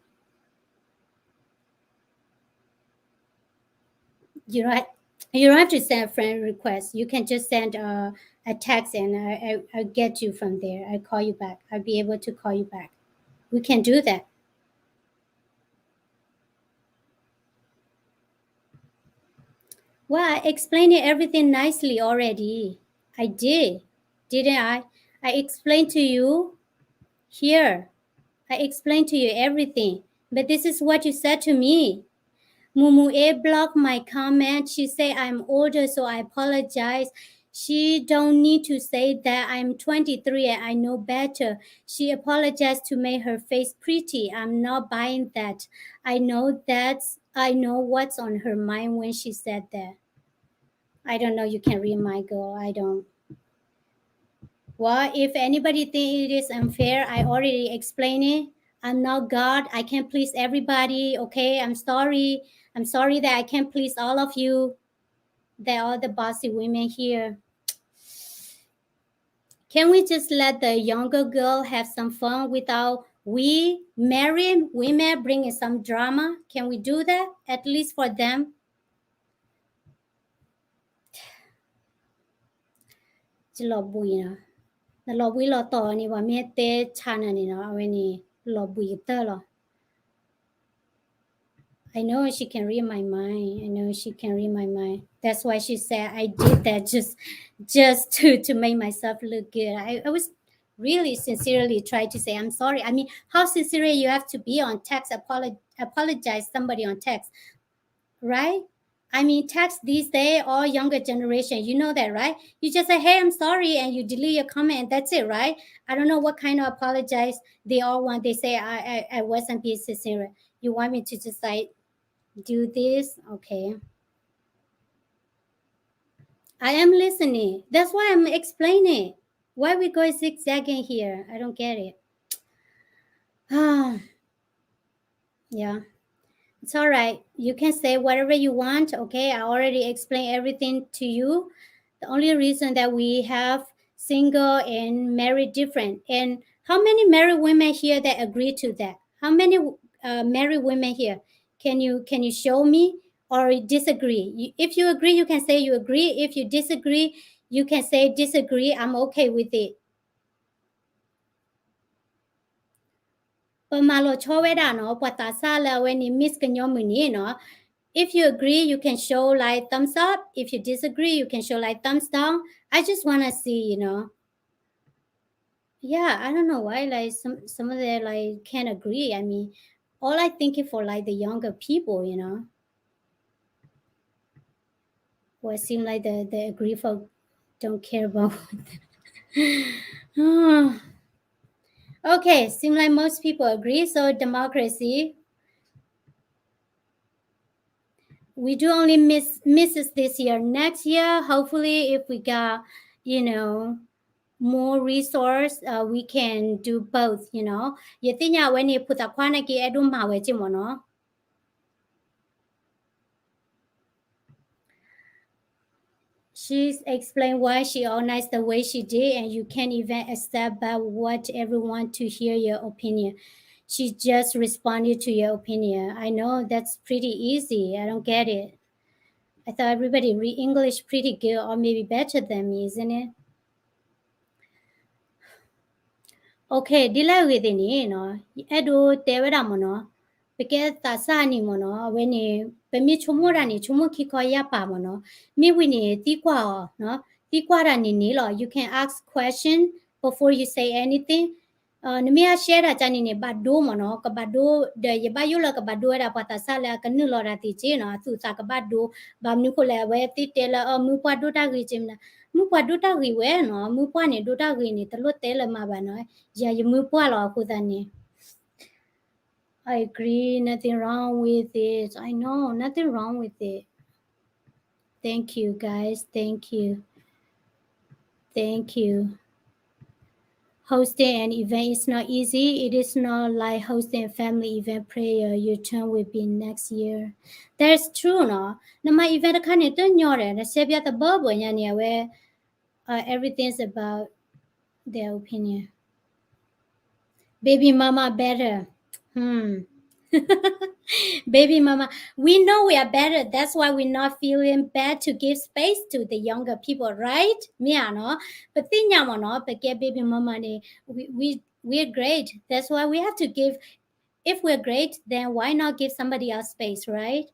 You don't, ha- you don't have to send a friend request. You can just send a, a text and I, I, I'll get you from there. I'll call you back. I'll be able to call you back. We can do that. Well, I explained it everything nicely already. I did, didn't I? I explained to you here. I explained to you everything. But this is what you said to me. Mumu A blocked my comment. She said I'm older, so I apologize. She don't need to say that. I'm twenty-three and I know better. She apologized to make her face pretty. I'm not buying that. I know that's I know what's on her mind when she said that. I don't know. You can read my girl. I don't. Well, if anybody think it is unfair, I already explained it. I'm not God. I can't please everybody. Okay, I'm sorry. I'm sorry that I can't please all of you. That all the bossy women here. Can we just let the younger girl have some fun without we married women bringing some drama? Can we do that? At least for them. လီၤဘှံးနီၤ, နလီၤဘှံးလီၤတီၤန့ၣ် ပှၤမ့ၢ်တဲဆါနၤန့ၣ်နီၤ, အဝဲန့ၣ် လီၤဘှံးကတၢၢ်လီၤ. I know she can read my mind. I know she can read my mind. That's why she said I did that just, just to, to make myself look good. I, I was really sincerely try to say I'm sorry. I mean, how sincere you have to be on text, apolo- apologize somebody on text, right? I mean, text these days, all younger generation, you know that, right? You just say, hey, I'm sorry, and you delete your comment, and that's it, right? I don't know what kind of apologize they all want. They say, I, I, I wasn't being sincere. You want me to just, like, do this? Okay. I am listening. That's why I'm explaining. Why we go zigzagging here? I don't get it. Ah. Yeah. It's all right. You can say whatever you want, okay? I already explained everything to you. The only reason that we have single and married different. And how many married women here that agree to that? How many, uh, married women here? Can you, can you show me or disagree? You, if you agree, you can say you agree. If you disagree, you can say disagree. I'm okay with it. ပမၤလီၤဆီဝဲဒၣ်နီၤ, ပှၤသးစၢ်လၢအဝဲန့ၣ် Miss ကညီမုၢ်နံၤနီၤ. If you agree, you can show, like, thumbs up. If you disagree, you can show, like, thumbs down. I just wanna see, you know. Yeah, I don't know why, like, some, some of them, like, can't agree. I mean, all I thinking for, like, the younger people, you know. Well, it seems like the, the agree folk don't care about. Okay, seems like most people agree. So democracy, we do only miss misses this year. Next year, hopefully, if we got, you know, more resource, uh, we can do both, you know. ယသ့ၣ်ညါဝဲန့ၣ် ဖိသၣ်ခွါန့ၣ်က့ အဲၣ်ဒိးမၤဝဲက့မ့ၢ်နီၤ. She's explained why she organized the way she did, and you can't even accept back what everyone to hear your opinion. She just responded to your opinion. I know that's pretty easy. I don't get it. I thought everybody read English pretty good, or maybe better than me, isn't it? Okay, ဒ်လဲၣ်အဂ့ၢ်သ့ၣ်န့ၣ်နီၤ, အဲၣ်ဒိးတဲဝဲဒၣ်မ့ၢ်နီၤ, ပကဲသးစၢ်န့ၣ်မ့ၢ်နီၤ, အဝဲန့ၣ် ပမ့ၢ်ဆိကမိၣ်တၢ်န့ၣ် ဆိကမိၣ်ခံခီယၢ်ပာ်မ့ၢ်နီၤ, မ့ၢ်ဝံၤန့ၣ် သံကွၢ်အီၤ, သံကွၢ်တၢ်န့ၣ်န့ၣ်လီၤ. You can ask question before you say anything. နမ့ၢ်အ share တၢ်ကန့ၣ်န့ၣ် ဘၣ်ဒိမ့ၢ်နီၤ, ကဘၣ်ဒိ, ဒီးယဘၣ်ယိၣ်လၢကဘၣ်ဒိဝဲဒၣ်ပှၤသးစၢ်လၢအကနုာ်လီၤတၢ်သ့ၣ်က့နီၤ, အသူၣ်အသးကဘၣ်ဒိ, ဘၣ်မနုၤဃိလဲၣ် အဝဲသ့ၣ်တဲလၢ အမုၢ်ပှၢ်ဒိၣ်တၢ်ဂ့ၤက့မနၤ, မုၢ်ပှၢ်ဒိၣ်တၢ်ဂ့ၤဝဲနီၤ, မုၢ်ပှၢ်န့ၣ်ဒိၣ်တၢ်ဂ့ၤန့ၣ် တလိၣ်တဲလၢၤမးဘၣ်နီၤ, ယၤယမုၢ်ပှၢ်လီၤအဃိသတးန့ၣ် I agree, nothing wrong with it. I know, nothing wrong with it. Thank you, guys. Thank you. Thank you. Hosting an event is not easy. It is not like hosting a family event prayer. Your turn will be next year. That's true, no? နမၤ event တခါန့ၣ် တညီရဲၣ်, နရှဲပျါသဘၢဘၢညါန့ၣ် အဝဲ, uh, everything's about their opinion. Baby mama better. Hmm. Baby mama, we know we are better. That's why we're not feeling bad to give space to the younger people, right? မ့ၢ်ဧါနီၤ, ပသ့ၣ်ညါမ့ၢ်နီၤ, ပကဲ baby mama န့ၣ်, we, we, we're great. That's why we have to give, if we're great, then why not give somebody else space, right?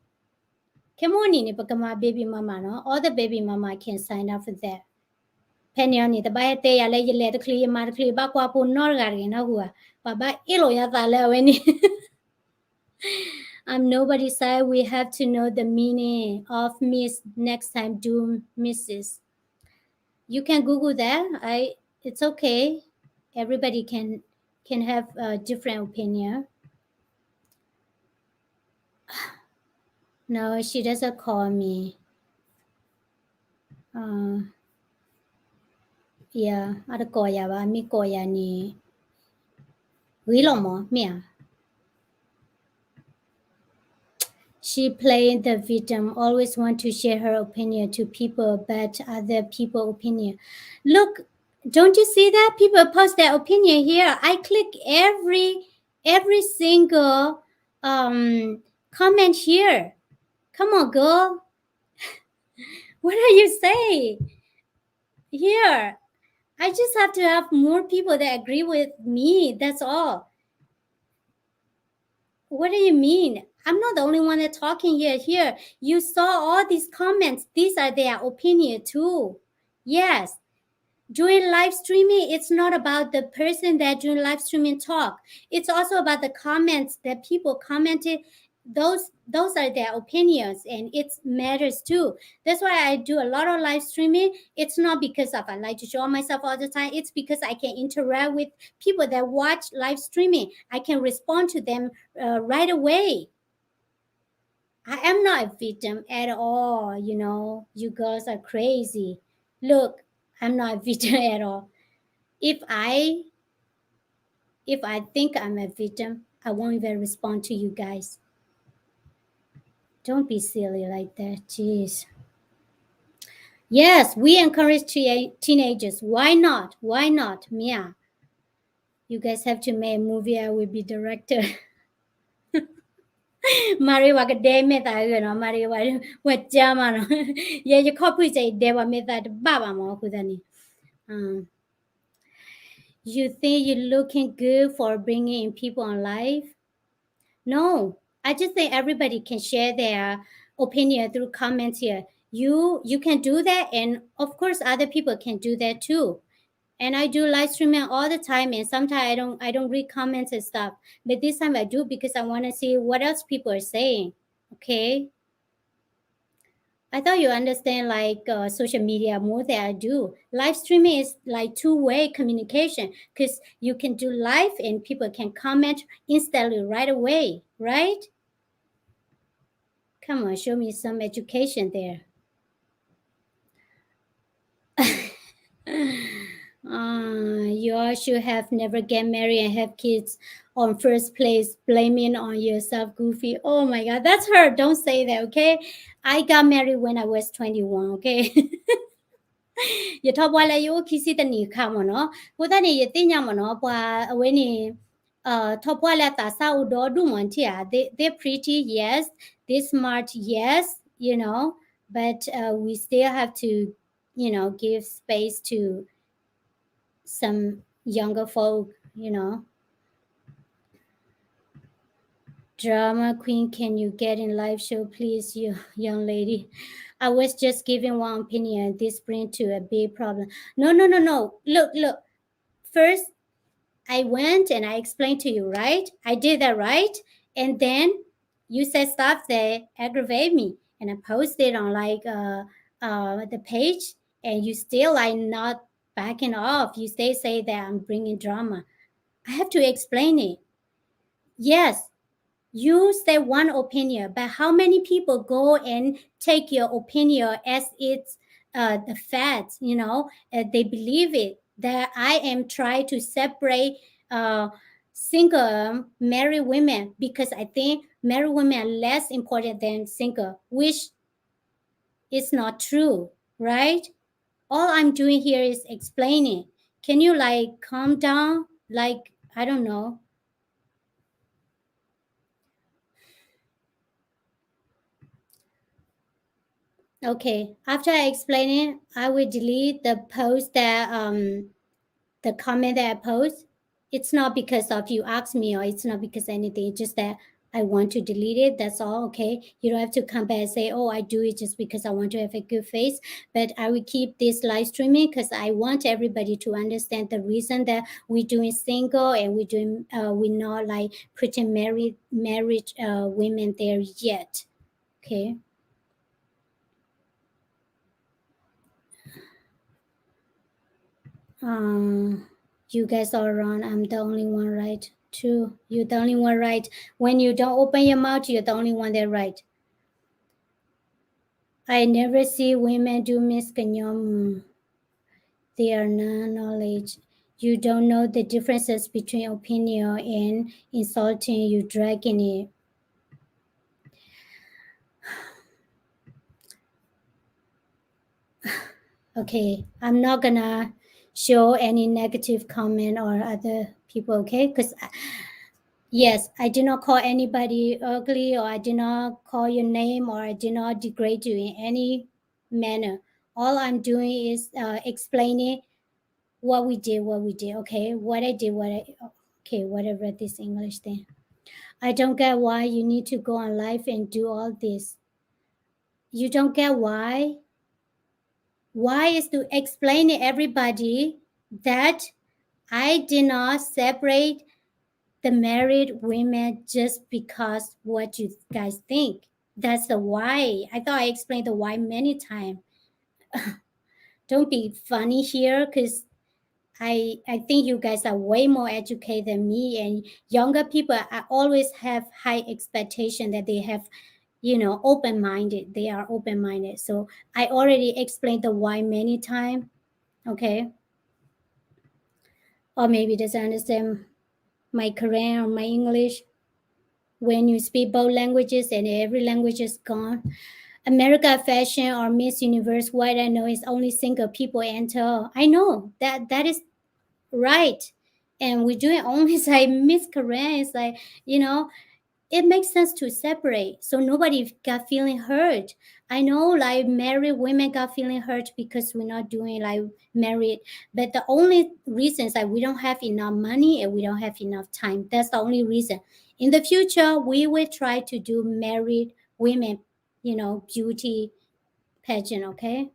ခဲမုၢ်နံၤန့ၣ် ပကမၤ baby mama နီၤ, all the baby mama can sign up for that. ဖဲန့ၣ်အီၤန့ၣ် တဘၣ်ဟဲတဲယၤလၢယလဲၤတချုး ယမၤတချုး ဘၣ်ကွၢ်ဖိနီတဂၤတဂ့ၤနီတဂၤ, ပှၤဘၣ်အ့ၣ်လိာ်ယသးလၢအဝဲန့ၣ် I'm nobody's side. We have to know the meaning of miss next time, do missus. You can Google that. I, it's okay. Everybody can, can have a different opinion. No, she doesn't call me. Uh, yeah, အတကိးယၤဘၣ်, မ့ၢ်ကိးယၤန့ၣ် ဂ့ၤလီၤမး, မ့ၢ်ဧါ. She playing the victim, always want to share her opinion to people, but other people opinion. Look, don't you see that? People post their opinion here. I click every, every single, um, comment here. Come on, girl. What do you say? Here, I just have to have more people that agree with me. That's all. What do you mean? I'm not the only one that talking here. Here, you saw all these comments. These are their opinion too. Yes. During live streaming, it's not about the person that during live streaming talk. It's also about the comments that people commented. Those, those are their opinions, and it matters too. That's why I do a lot of live streaming. It's not because of I like to show myself all the time. It's because I can interact with people that watch live streaming. I can respond to them, uh, right away. I am not a victim at all, you know. You girls are crazy. Look, I'm not a victim at all. If I, if I think I'm a victim, I won't even respond to you guys. Don't be silly like that, jeez. Yes, we encourage teen-, teenagers. Why not? Why not? Mia, you guys have to make a movie. I will be director. မၤရ့ဝဲကဒဲမဲာ်သးဂ့ၤနီၤ, မၤရ့ဝဲ, ဝဲကၢမးနီၤ, ယဲယခီၣ်ဖုၣ်စဲအံၤဒဲဝဲမဲာ်သးတဘၣ်ဘၣ်မး အဃိသတးန့ၣ်, you think you looking good for bringing in people on live? No, I just think everybody can share their opinion through comments here. You, you can do that, and of course, other people can do that too. And I do live streaming all the time, and sometimes I don't, I don't read comments and stuff. But this time I do because I want to see what else people are saying. Okay. I thought you understand, like, uh, social media more than I do. Live streaming is like two-way communication because you can do live and people can comment instantly right away, right? Come on, show me some education there. Uh, you all should have never get married and have kids on first place, blaming on yourself, goofy. Oh my God, that's her. Don't say that, okay? I got married when I was twenty-one, okay? ယထီၣ်ပှၢ်လၢယအိၣ်ခံဆံတနံၣ်အခါမ့ၢ်နီၤ, အဃိသတးန့ၣ် ယသ့ၣ်ညါမ့ၢ်နီၤ, ပှၤအဝဲန့ၣ် ထီၣ်ပှၢ်လၢအသးစၢ်အိၣ်ဒီဒူၣ်မ့ၢ်ထံၣ်ဧါ, they, they're pretty, yes, they smart, yes, you know, but uh, we still have to, you know, give space to some younger folk, you know. Drama queen, can you get in live show, please, you young lady? I was just giving one opinion. This bring to a big problem. No, no, no, no. Look, look. First, I went and I explained to you, right? I did that, right? And then you said stuff that aggravate me, and I posted on, like, uh, uh, the page, and you still, like, not backing off. You still say that I'm bringing drama. I have to explain it. Yes, you say one opinion, but how many people go and take your opinion as it's uh, the fact, you know, uh, they believe it, that I am trying to separate uh, single married women because I think married women are less important than single, which is not true, right? All I'm doing here is explaining. Can you, like, calm down? Like, I don't know. Okay, after I explain it, I will delete the post that, um, the comment that I post. It's not because of you asked me, or it's not because anything. It's just that I want to delete it. That's all, okay? You don't have to come back and say, oh, I do it just because I want to have a good face. But I will keep this live streaming because I want everybody to understand the reason that we're doing single and we're doing, uh, we're not, like, putting married, married uh, women there yet. Okay. Um, you guys are wrong. I'm the only one right. True. You're the only one right. When you don't open your mouth, you're the only one that right. I never see women do misconduct. They are not knowledge. You don't know the differences between opinion and insulting. You dragging it. Okay, I'm not gonna show any negative comment or other people, okay? Because yes, I did not call anybody ugly, or I did not call your name, or I did not degrade you in any manner. All I'm doing is uh, explaining what we did, what we did, okay? What I did, what I, okay, whatever this English thing. I don't get why you need to go on live and do all this. You don't get why? Why is to explain to everybody that I did not separate the married women just because what you guys think. That's the why. I thought I explained the why many times. Don't be funny here, because I, I think you guys are way more educated than me, and younger people, I always have high expectation that they have, you know, open-minded. They are open-minded. So I already explained the why many times, okay? Or maybe doesn't understand my Karen or my English. When you speak both languages and every language is gone. America fashion or Miss Universe, what I know is only single people enter. I know that that is right. And we're doing only like Miss Korean. It's like, you know, it makes sense to separate so nobody got feeling hurt. I know, like, married women got feeling hurt because we're not doing, like, married, but the only reason is that we don't have enough money and we don't have enough time. That's the only reason. In the future, we will try to do married women, you know, beauty pageant, okay?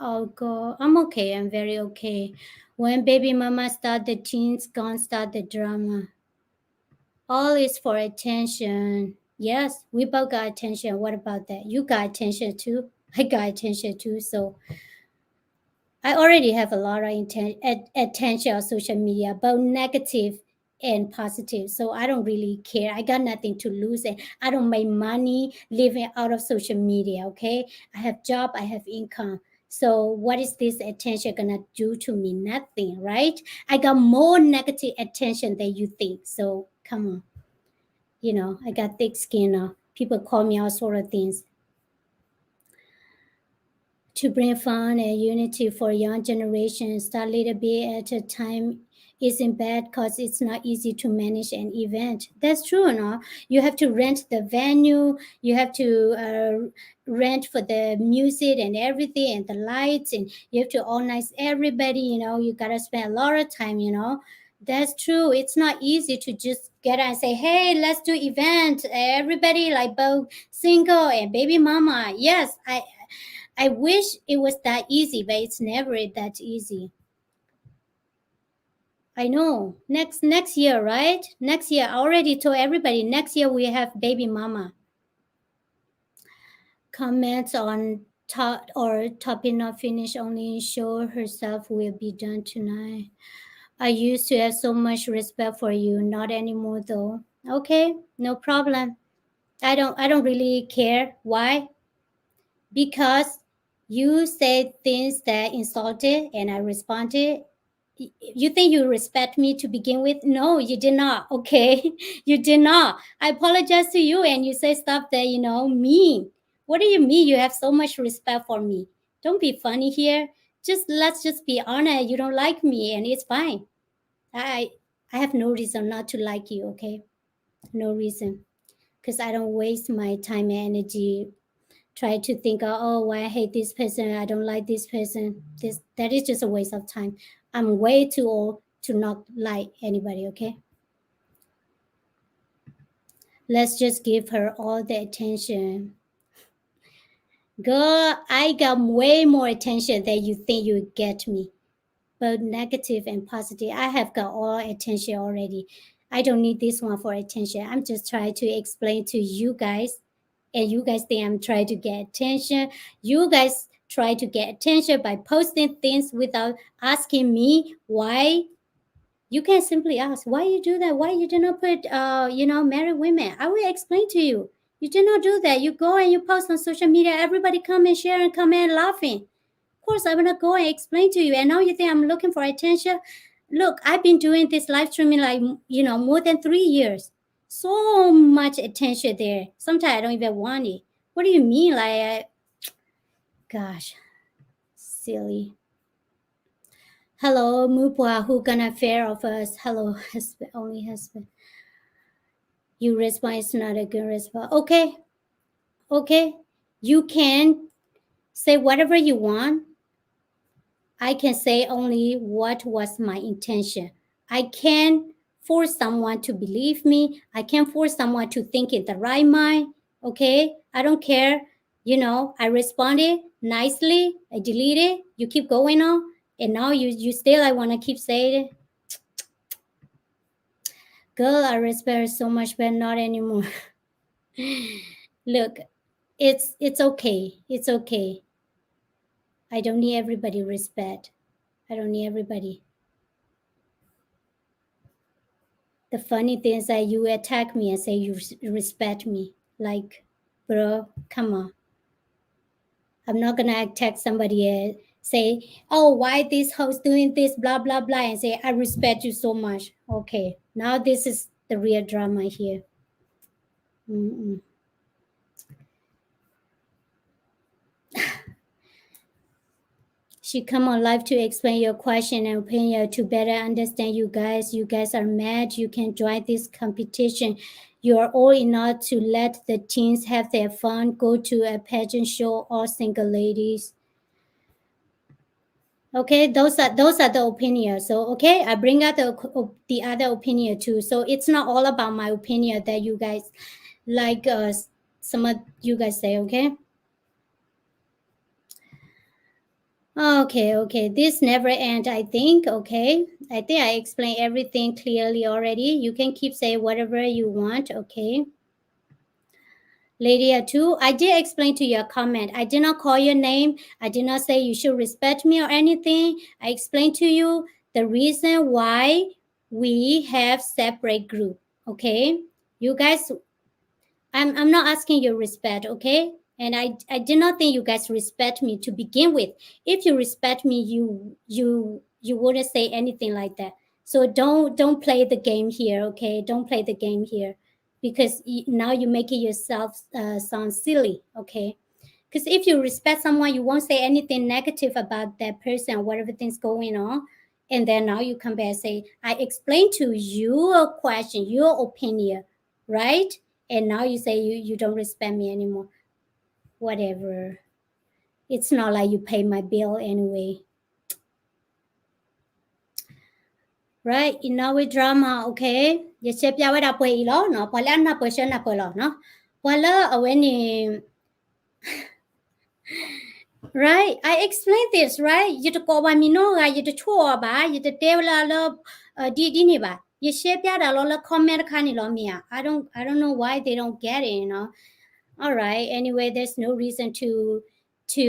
Oh God, I'm okay. I'm very okay. When baby mama start, the teens gonna start the drama. All is for attention. Yes, we both got attention. What about that? You got attention too. I got attention too. So I already have a lot of atten- at- attention on social media, both negative and positive. So I don't really care. I got nothing to lose, and I don't make money living out of social media, okay? I have job, I have income. So what is this attention gonna do to me? Nothing, right? I got more negative attention than you think. So come on. You know, I got thick skin now. People call me all sort of things. To bring fun and unity for young generation, start little bit at a time isn't bad because it's not easy to manage an event. That's true, no? You have to rent the venue, you have to uh, rent for the music and everything and the lights, and you have to organize everybody, you know, you gotta spend a lot of time, you know. That's true. It's not easy to just get out and say, hey, let's do event. Everybody like both single and baby mama. Yes, I I wish it was that easy, but it's never that easy. I know. Next next year, right? Next year, I already told everybody next year we have baby mama. Comments on top or topic not finished, only show herself will be done tonight. I used to have so much respect for you, not anymore though. Okay, no problem. I don't I don't really care. Why? Because you said things that insulted and I responded. You think you respect me to begin with? No, you did not, okay? You did not. I apologize to you and you say stuff that, you know, mean. What do you mean you have so much respect for me? Don't be funny here. Just let's just be honest. You don't like me and it's fine. I I have no reason not to like you, okay? No reason. Because I don't waste my time and energy try to think, oh, oh, why I hate this person, I don't like this person. This that is just a waste of time. I'm way too old to not like anybody, okay? Let's just give her all the attention. Girl, I got way more attention than you think you get me. Both negative and positive. I have got all attention already. I don't need this one for attention. I'm just trying to explain to you guys. And you guys think I'm trying to get attention. You guys try to get attention by posting things without asking me why. You can simply ask, why you do that? Why you do not put, uh, you know, married women? I will explain to you. You do not do that. You go and you post on social media. Everybody come and share and comment laughing. Of course, I'm gonna go and explain to you. And now you think I'm looking for attention? Look, I've been doing this live streaming like, you know, more than three years. So much attention there. Sometimes I don't even want it. What do you mean? Like, gosh, silly. Hello, Mupua, who gonna fair of us? Hello, husband, only husband. You respond is not a good response. Okay, okay. You can say whatever you want. I can say only what was my intention. I can't force someone to believe me. I can't force someone to think in the right mind. Okay? I don't care. You know, I responded nicely. I deleted. You keep going on. And now you, you still, I want to keep saying it. Girl, I respect her so much, but not anymore. Look, it's it's okay. It's okay. I don't need everybody respect. I don't need everybody. The funny thing is that you attack me and say you res- respect me. Like, bro, come on. I'm not gonna attack somebody and say, oh, why this host doing this, blah, blah, blah, and say, I respect you so much. Okay, now this is the real drama here. Mm-mm. She come on live to explain your question and opinion to better understand you guys. You guys are mad. You can join this competition. You are old enough to let the teens have their fun. Go to a pageant show, all single ladies. Okay, those are those are the opinions. So okay, I bring out the op- the other opinion too. So it's not all about my opinion that you guys like uh, some of you guys say. Okay. Okay, okay. This never end, I think. Okay. I think I explained everything clearly already. You can keep saying whatever you want. Okay. Lady Atu, I did explain to your comment. I did not call your name. I did not say you should respect me or anything. I explained to you the reason why we have separate group. Okay. You guys, I'm, I'm not asking your respect, okay? And I, I did not think you guys respect me to begin with. If you respect me, you you you wouldn't say anything like that. So don't don't play the game here, okay? Don't play the game here because y- now you're making yourself uh, sound silly, okay? Because if you respect someone, you won't say anything negative about that person, whatever thing's going on. And then now you come back and say, I explained to you a question, your opinion, right? And now you say you, you don't respect me anymore. Whatever. It's not like you pay my bill anyway. Right? Enough with drama, okay? ယရှဲပျးဝဲဒၣ်ပှဲၤအံၤလီၤနီၤ, ပှၤလၢအနၢ်ပၢၢ်ဆၢနၢ်ပၢၢ်လီၤနီၤ, ပှၤလၢအဝဲန့ၣ် Right? I explain this, right? ယတကိးပှၤမံၤနီတဂၤ, ယတဆိၣ်အီၤဘၣ်, ယတတဲဝဲလၢလၢ ဒ်ဒ်န့ၣ်ဘၣ်. ယရှဲပျးတၢ်လီၤလၢ comment တခါန့ၣ်လီၤမ့ၢ်ဧါ. I don't, I don't know why they don't get it, you know. All right. Anyway, there's no reason to, to,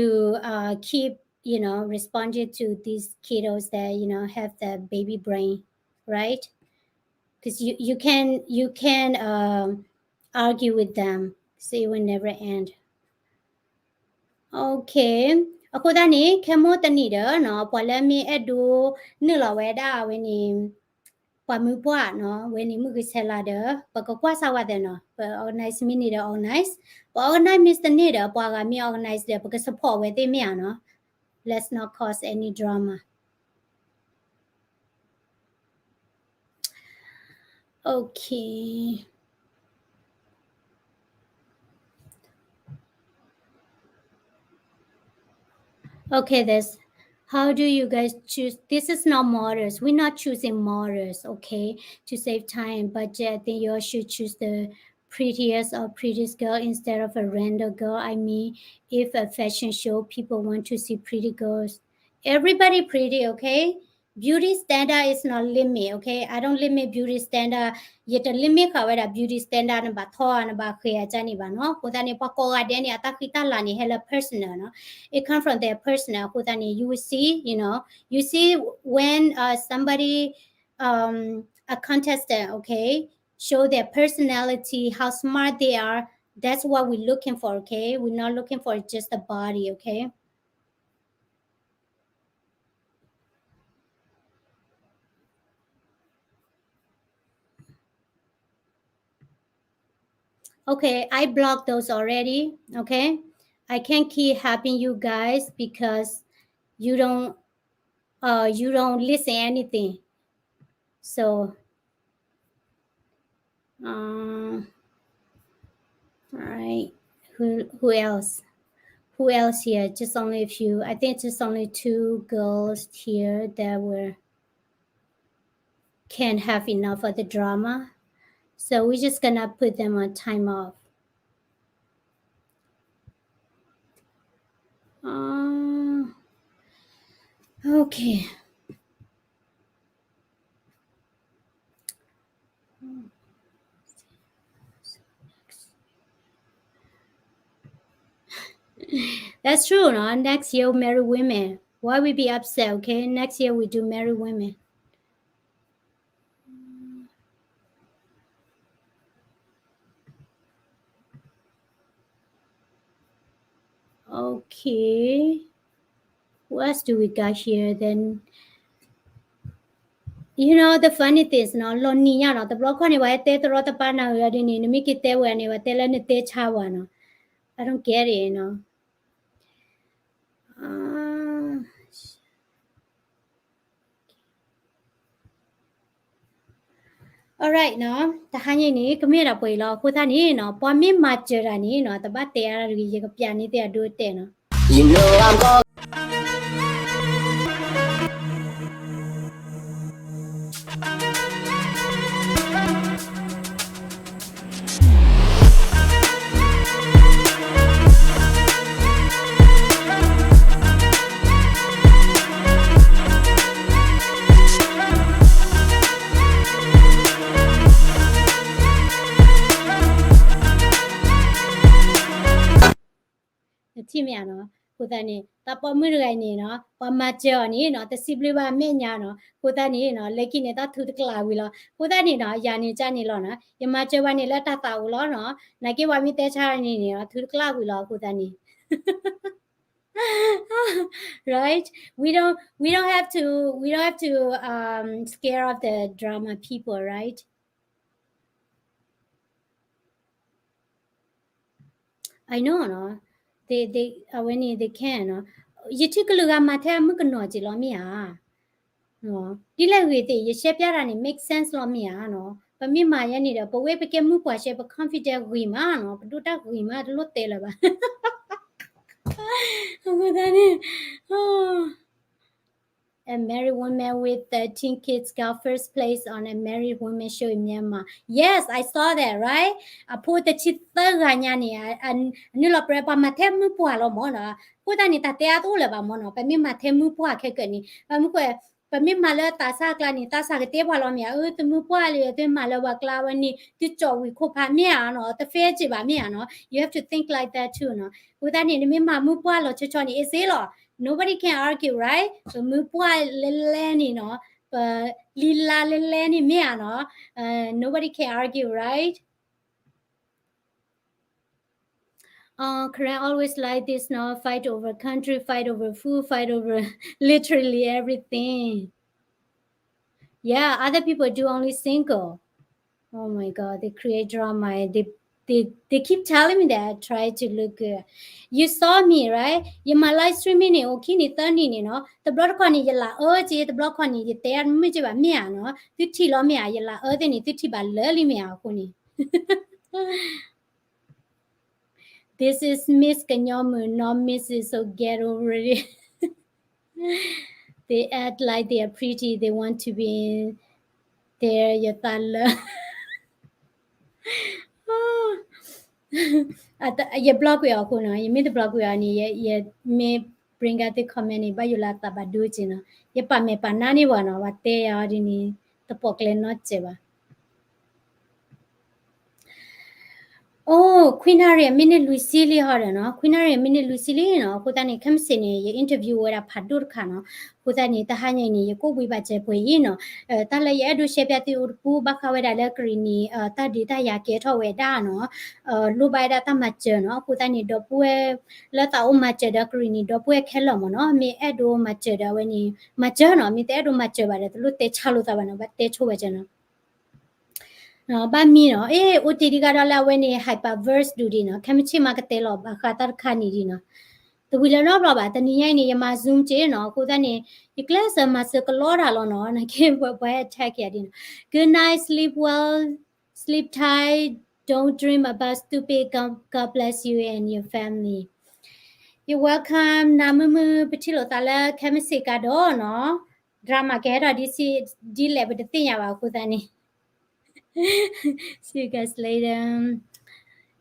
uh, keep, you know, responding to these kiddos that, you know, have the baby brain, right? Because you, you can, you can, um, argue with them, so it will never end. Okay. အဃိသတးန့ၣ် ခဲမိၣ်တနံၣ်ဒီးနီၤ, ပှၤလၢမ့ၢ်အဲၣ်ဒိးနုာ်လီၤဝဲဒၣ်ဝဲန့ၣ် ပှၤမုၢ်ပှၢ်နီၤ, ဝဲန့ၣ်မုၢ်ဂ့ၤဆဲးလၤဒီး ပကကွၢ်စၢ်ဝဲသ့ၣ်နီၤ, ပ organize မ့ၢ်န့ၢ်ဒီး organize, ပ organize မ့ၢ်တန့ၢ်ဒီး ပှၤဂၤမ့ၢ် organize ဒီး ပက support ဝဲသ့ၣ်မ့ၢ်ဧါနီၤ. Let's not cause any drama. Okay. Okay, this, how do you guys choose? This is not mothers. We're not choosing mothers, okay? To save time and budget, I think you all should choose the prettiest or prettiest girl instead of a random girl. I mean, if a fashion show, people want to see pretty girls. Everybody pretty, okay? Beauty standard is not limit, okay? I don't limit beauty standard. ယတ limit ဃာ်ဝဲဒၣ် beauty standard နဘၣ်ထီဧါ နဘၣ်ဃ့ဧါ ကန့ၣ်ဘၣ်နီၤ. အဃိသတးန့ၣ် ပှၤကိးဂၤဒဲးန့ၣ် အတၢ်ဃံတၢ်လၤန့ၣ် ဟဲလၢ personal နီၤ. It come from their personal. အဃိသတးန့ၣ် you will see, you know, you see when, uh, somebody, um, a contestant, okay, show their personality, how smart they are. That's what we're looking for, okay? We're not looking for just the body, okay? Okay, I blocked those already, okay? I can't keep helping you guys because you don't, uh, you don't listen anything. So, um, all right. Who, who else? Who else here? Just only a few. I think just only two girls here that were, can't have enough of the drama. So we're just gonna put them on time off. Uh, okay. That's true, no? Next year, married women. Why we be upset, okay? Next year, we do married women. Okay. What else do we got here then? You know, the funny thing is, နီၤ, လီၤနံၤညါနီၤ, တဘျီခီန့ၣ် ပှၤဟဲတဲတရီတပါနၤဝဲဒ်န့ၣ်, နမ့ၢ်က့ၤတဲဝဲန့ၣ် ပှၤတဲလၢနတဲဆါဝဲနီၤ. I don't get it, you know. Uh, All right နီၤ, တဟါညါန့ၣ် ကမ့ၢ်ဒၣ်ပှဲၤအံၤလီၤ. အဃိသတးန့ၣ်နီၤ, ပှၤမ့ၢ်မၤစၢၤတၢ်န့ၣ်နီၤ, တဘၣ်တဲအါတဂ့ၤ, ယကပျးန့ၢ်သ့ၣ်အဒိအတဲာ်နီၤ. You know I'm gonna နထံၣ်မ့ၢ်ဧါနီၤ, အဃိသတးန့ၣ် တၢ်ပိာ်မုၣ်တဂၤအံၤန့ၣ်နီၤ, ပှၤမၤစၢၤအီၤန့ၣ်နီၤ, တစံးဘျုးဘၣ်အမဲာ်ညါနီၤ, အဃိသတးန့ၣ်နီၤ, လၢခံန့ၣ် တၢ်ထုတကျးဝံၤလီၤ. အဃိသတးန့ၣ်နီၤ, ယၤန့ၣ်ကန့ၣ်လီၤနီၤ, ယမၤစၢၤဘၣ်န့ၣ်လၢတၢ်သးအိၣ်လီၤနီၤ, နာ်က့ပှၤမ့ၢ်တဲဆါန့ၣ်န့ၣ်နီၤ, ထုတကျးဝံၤလီၤ အဃိသတးန့ၣ် Right? We don't, we don't have to, we don't have to, um, scare off the drama people, right? I know, no? They, they, uh, when they can, no? ယထံၣ်ကလုာ်ဂၤမၤထဲအမုၣ်ကနီၤက့ၤလီၤမ့ၢ်ဧါ. ဒ်လဲၣ်ဂ့ၤသ့ၣ် ယရှဲပျါတၢ်န့ၣ် make sense လီၤမ့ၢ်ဧါနီၤ. ပမ့ၢ်မၤယဲန့ၣ်ဒီး ပဝဲပကဲမုၢ်ပှၢ်ရှဲ ပ confident ဂ့ၤမးနီၤ, ပဒိၣ်တၢ်ဂ့ၤမး တလိၣ်တဲလၢၤဘၣ်. A married woman with thirteen kids got first place on a married woman show in Myanmar. Yes, I saw that, right? အဖိတဆံသၢဂၤညါန့ၣ် အနုာ်လီၤပြဲ ပှၤမၤထဲမုၢ်ပှၢ်လီၤမ့ၢ်နီၤ. အဃိသတးန့ၣ် တၢ်တဲအါတအိၣ်လၢၤဘၣ်မ့ၢ်နီၤ, ပမ့ၢ်မၤထဲမုၢ်ပှၢ်ခဲကၢးန့ၣ် ပမ့ၢ်ကွဲး ပမ့ၢ်မၤလၢသးစၢ်ကျါန့ၣ် သးစၢ်ကတဲပှၤလီၤမ့ၢ်ဧါ, အၢ သုမုၢ်ပှၢ်လံ သုမၤလၢပှၤကျါဝဲန့ၣ် သုကၠီၣ်ဝံၤခိၣ်ဖးမ့ၢ်ဧါနီၤ, တ fair က့ၤဘၣ်မ့ၢ်ဧါနီၤ, you have to think like that too နီၤ. အဃိသတးန့ၣ် နမ့ၢ်မၤမုၢ်ပှၢ်လီၤဆီဆီန့ၣ် အ့စ့လီၤ, nobody can argue, right? ပမုၢ်ပှၢ်လဲလဲန့ၣ်နီၤ, ပလံလါလဲလဲန့ၣ်မ့ၢ်ဧါနီၤ, nobody can argue, right? Uh, Karen always like this, no? Fight over country, fight over food, fight over literally everything. Yeah, other people do only single. Oh my God, they create drama. And they, they, they keep telling me that I try to look good. You saw me, right? ယမၤ live streaming န့ၣ် အိၣ်ခံနံၣ်သၢနံၣ်န့ၣ်နီၤ, တဘျီတခီၣ်န့ၣ် ယလၢအၢက့, တဘျီတခီၣ်န့ၣ် ယတဲမုာ်က့ဘၣ်မ့ၢ်ဧါနီၤ, သုထံၣ်လီၤမ့ၢ်ဧါ, ယလၢအၢသ့ၣ်န့ၣ် သုထံၣ်ဘၣ်လၢာ်လံမ့ၢ်ဧါ အဃိန့ၣ် This is Miss ကညီမုၣ်, not Missus, so get over it. They act like they are pretty, they want to be there, ယသးလၢ ယ block ကွံာ်အီၤအဃိနီၤ, ယမ့ၢ်တ block ကွံာ်အီၤန့ၣ် ယ ယမ့ၢ် bring up the comment န့ၣ် ဘၣ်ယိၣ်လၢအသးဘၣ်ဒိက့နီၤ, ယပာ်မဲာ်ပာ်နါန့ၢ်ပှၤနီၤ, ပှၤတဲယၤအီၤဒ်န့ၣ် တပိာ်ကျဲနီတစဲးဘၣ်. အိၣ် ခွံနၣ်ရံၣ် minute လွံၢ်ဆံလံဟီဒီးနီၤ, ခွံနၣ်ရံၣ် minute လွံၢ်ဆံလံနီၤ, အဃိသတးန့ၣ် ခဲမုၢ်ဆ့ၣ်န့ၣ် ယ interview ဝဲဒၣ်ဖးဒိၣ်တခါနီၤ, အဃိသတးန့ၣ် တဟါညါအံၤန့ၣ် ယကိးဘှံးဘၣ်စဲးပှဲၤအံၤနီၤ, တၢ်လၢယအဲၣ်ဒိးရှဲပၠးသုအိၣ်တပူၤ ဘၣ်ဃးဝဲဒၣ်လၢကရံၣ်နံၣ် တၢ်ဒုးတၢ်ယၤကဲထီၣ်ဝဲဒၣ်နီၤ, လိၣ်ဘၣ်ဝဲဒၣ်တၢ်မၤစၢၤနီၤ, အဃိသတးန့ၣ် ဒီပုၢ်ဝဲၢ် လၢသးအိၣ်မၤစၢၤဒီးကရံၣ်နံၣ် ဒီပုၢ်ဝဲၢ်ခဲလၢာ်မ့ၢ်နီၤ, မ့ၢ်အဲၣ်ဒိးမၤစၢၤဒီးအဝဲန့ၣ် မၤစၢၤနီၤ, မ့ၢ်တအဲၣ်ဒိးမၤစၢၤဘၣ်ဒီး တလိၣ်တဲဆါလိာ်သးဘၣ်နီၤ, ဘၣ်တဲဆိဝဲစၢၤနီၤ. ဘၣ်မံနီၤ, အ့ အိၣ်တ့ၢ်ဒံးဂၤဒီးလၢအဝဲန့ၣ် hyperverse ဒုးဒံးနီၤ, ခဲမုၢ်ဆ့ၣ်မၤကတဲလီၤဘၣ်ဃးတၢ်တခါန့ၣ်ဒံးနီၤ, တဝံၤလၢနီတဘျီဘၣ်, တနံၤညါအံၤန့ၣ် ယမၤ Zoom က့နီၤ, အဃိသတးန့ၣ် ယကျဲးစၢးမၤစၢၤကလီတၢ်လီၤနီၤ, နာ်က့ပှၤ ပှၤ attack ယၤဒံးနီၤ, Good night, sleep well, sleep tight, don't dream about stupid, God, God bless you and your family. You're welcome, နၤမုာ်မုာ်, ပထံၣ်လိာ်သးလၢခဲမုၢ်ဆ့ၣ်ကဒီးနီၤ, drama ကဟဲထီၣ်ဒ်လဲၣ်ပတသ့ၣ်ညါဘၣ်အဃိသတးန့ၣ် See you guys later.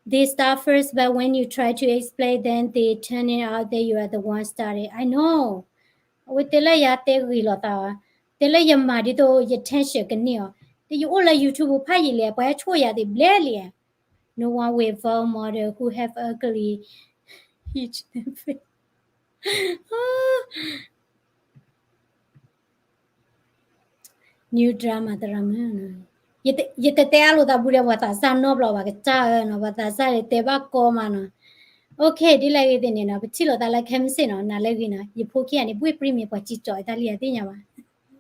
They start first, but when you try to explain, then they turn it out that you are the one started. I know. အဝဲတဲလၢယၤတဲဂ့ၤလိာ်သး, တဲလၢယမၤဒ်သိးယ tension ကန့ၢ်အီၤ, ဒီးယအိၣ်လၢ YouTube ဖးယံာ်လဲၣ်, ပှၤဟဲဆိၣ်ယၤသ့ၣ်ဘျဲလံ. No one will vote mother who have ugly huge face. New drama သရၣ်မုၣ်, ယတတဲအါလိာ်သးဘူးဒီး ပှၤသးစၢ်နီတဘျီဘၣ်, ကစၢ်ဧၢနီၤ, ပှၤသးစၢ်တဲဘၣ်ကီမးနီၤ. Okay, ဒ်လဲၣ်ဂ့ၤသ့ၣ်န့ၣ်နီၤ, ပထံၣ်လိာ်သးလၢခဲမုၢ်ဆ့ၣ်နီၤ, နၤလၢဂ့ၤနီၤ, ယဖိခံဂၤန့ၣ် ဘှ့ၣ်ပြံမ့ၢ်ပှၤစံၣ်ကၠီၣ်အတၢ်လံ အသ့ၣ်ညါဘၣ်.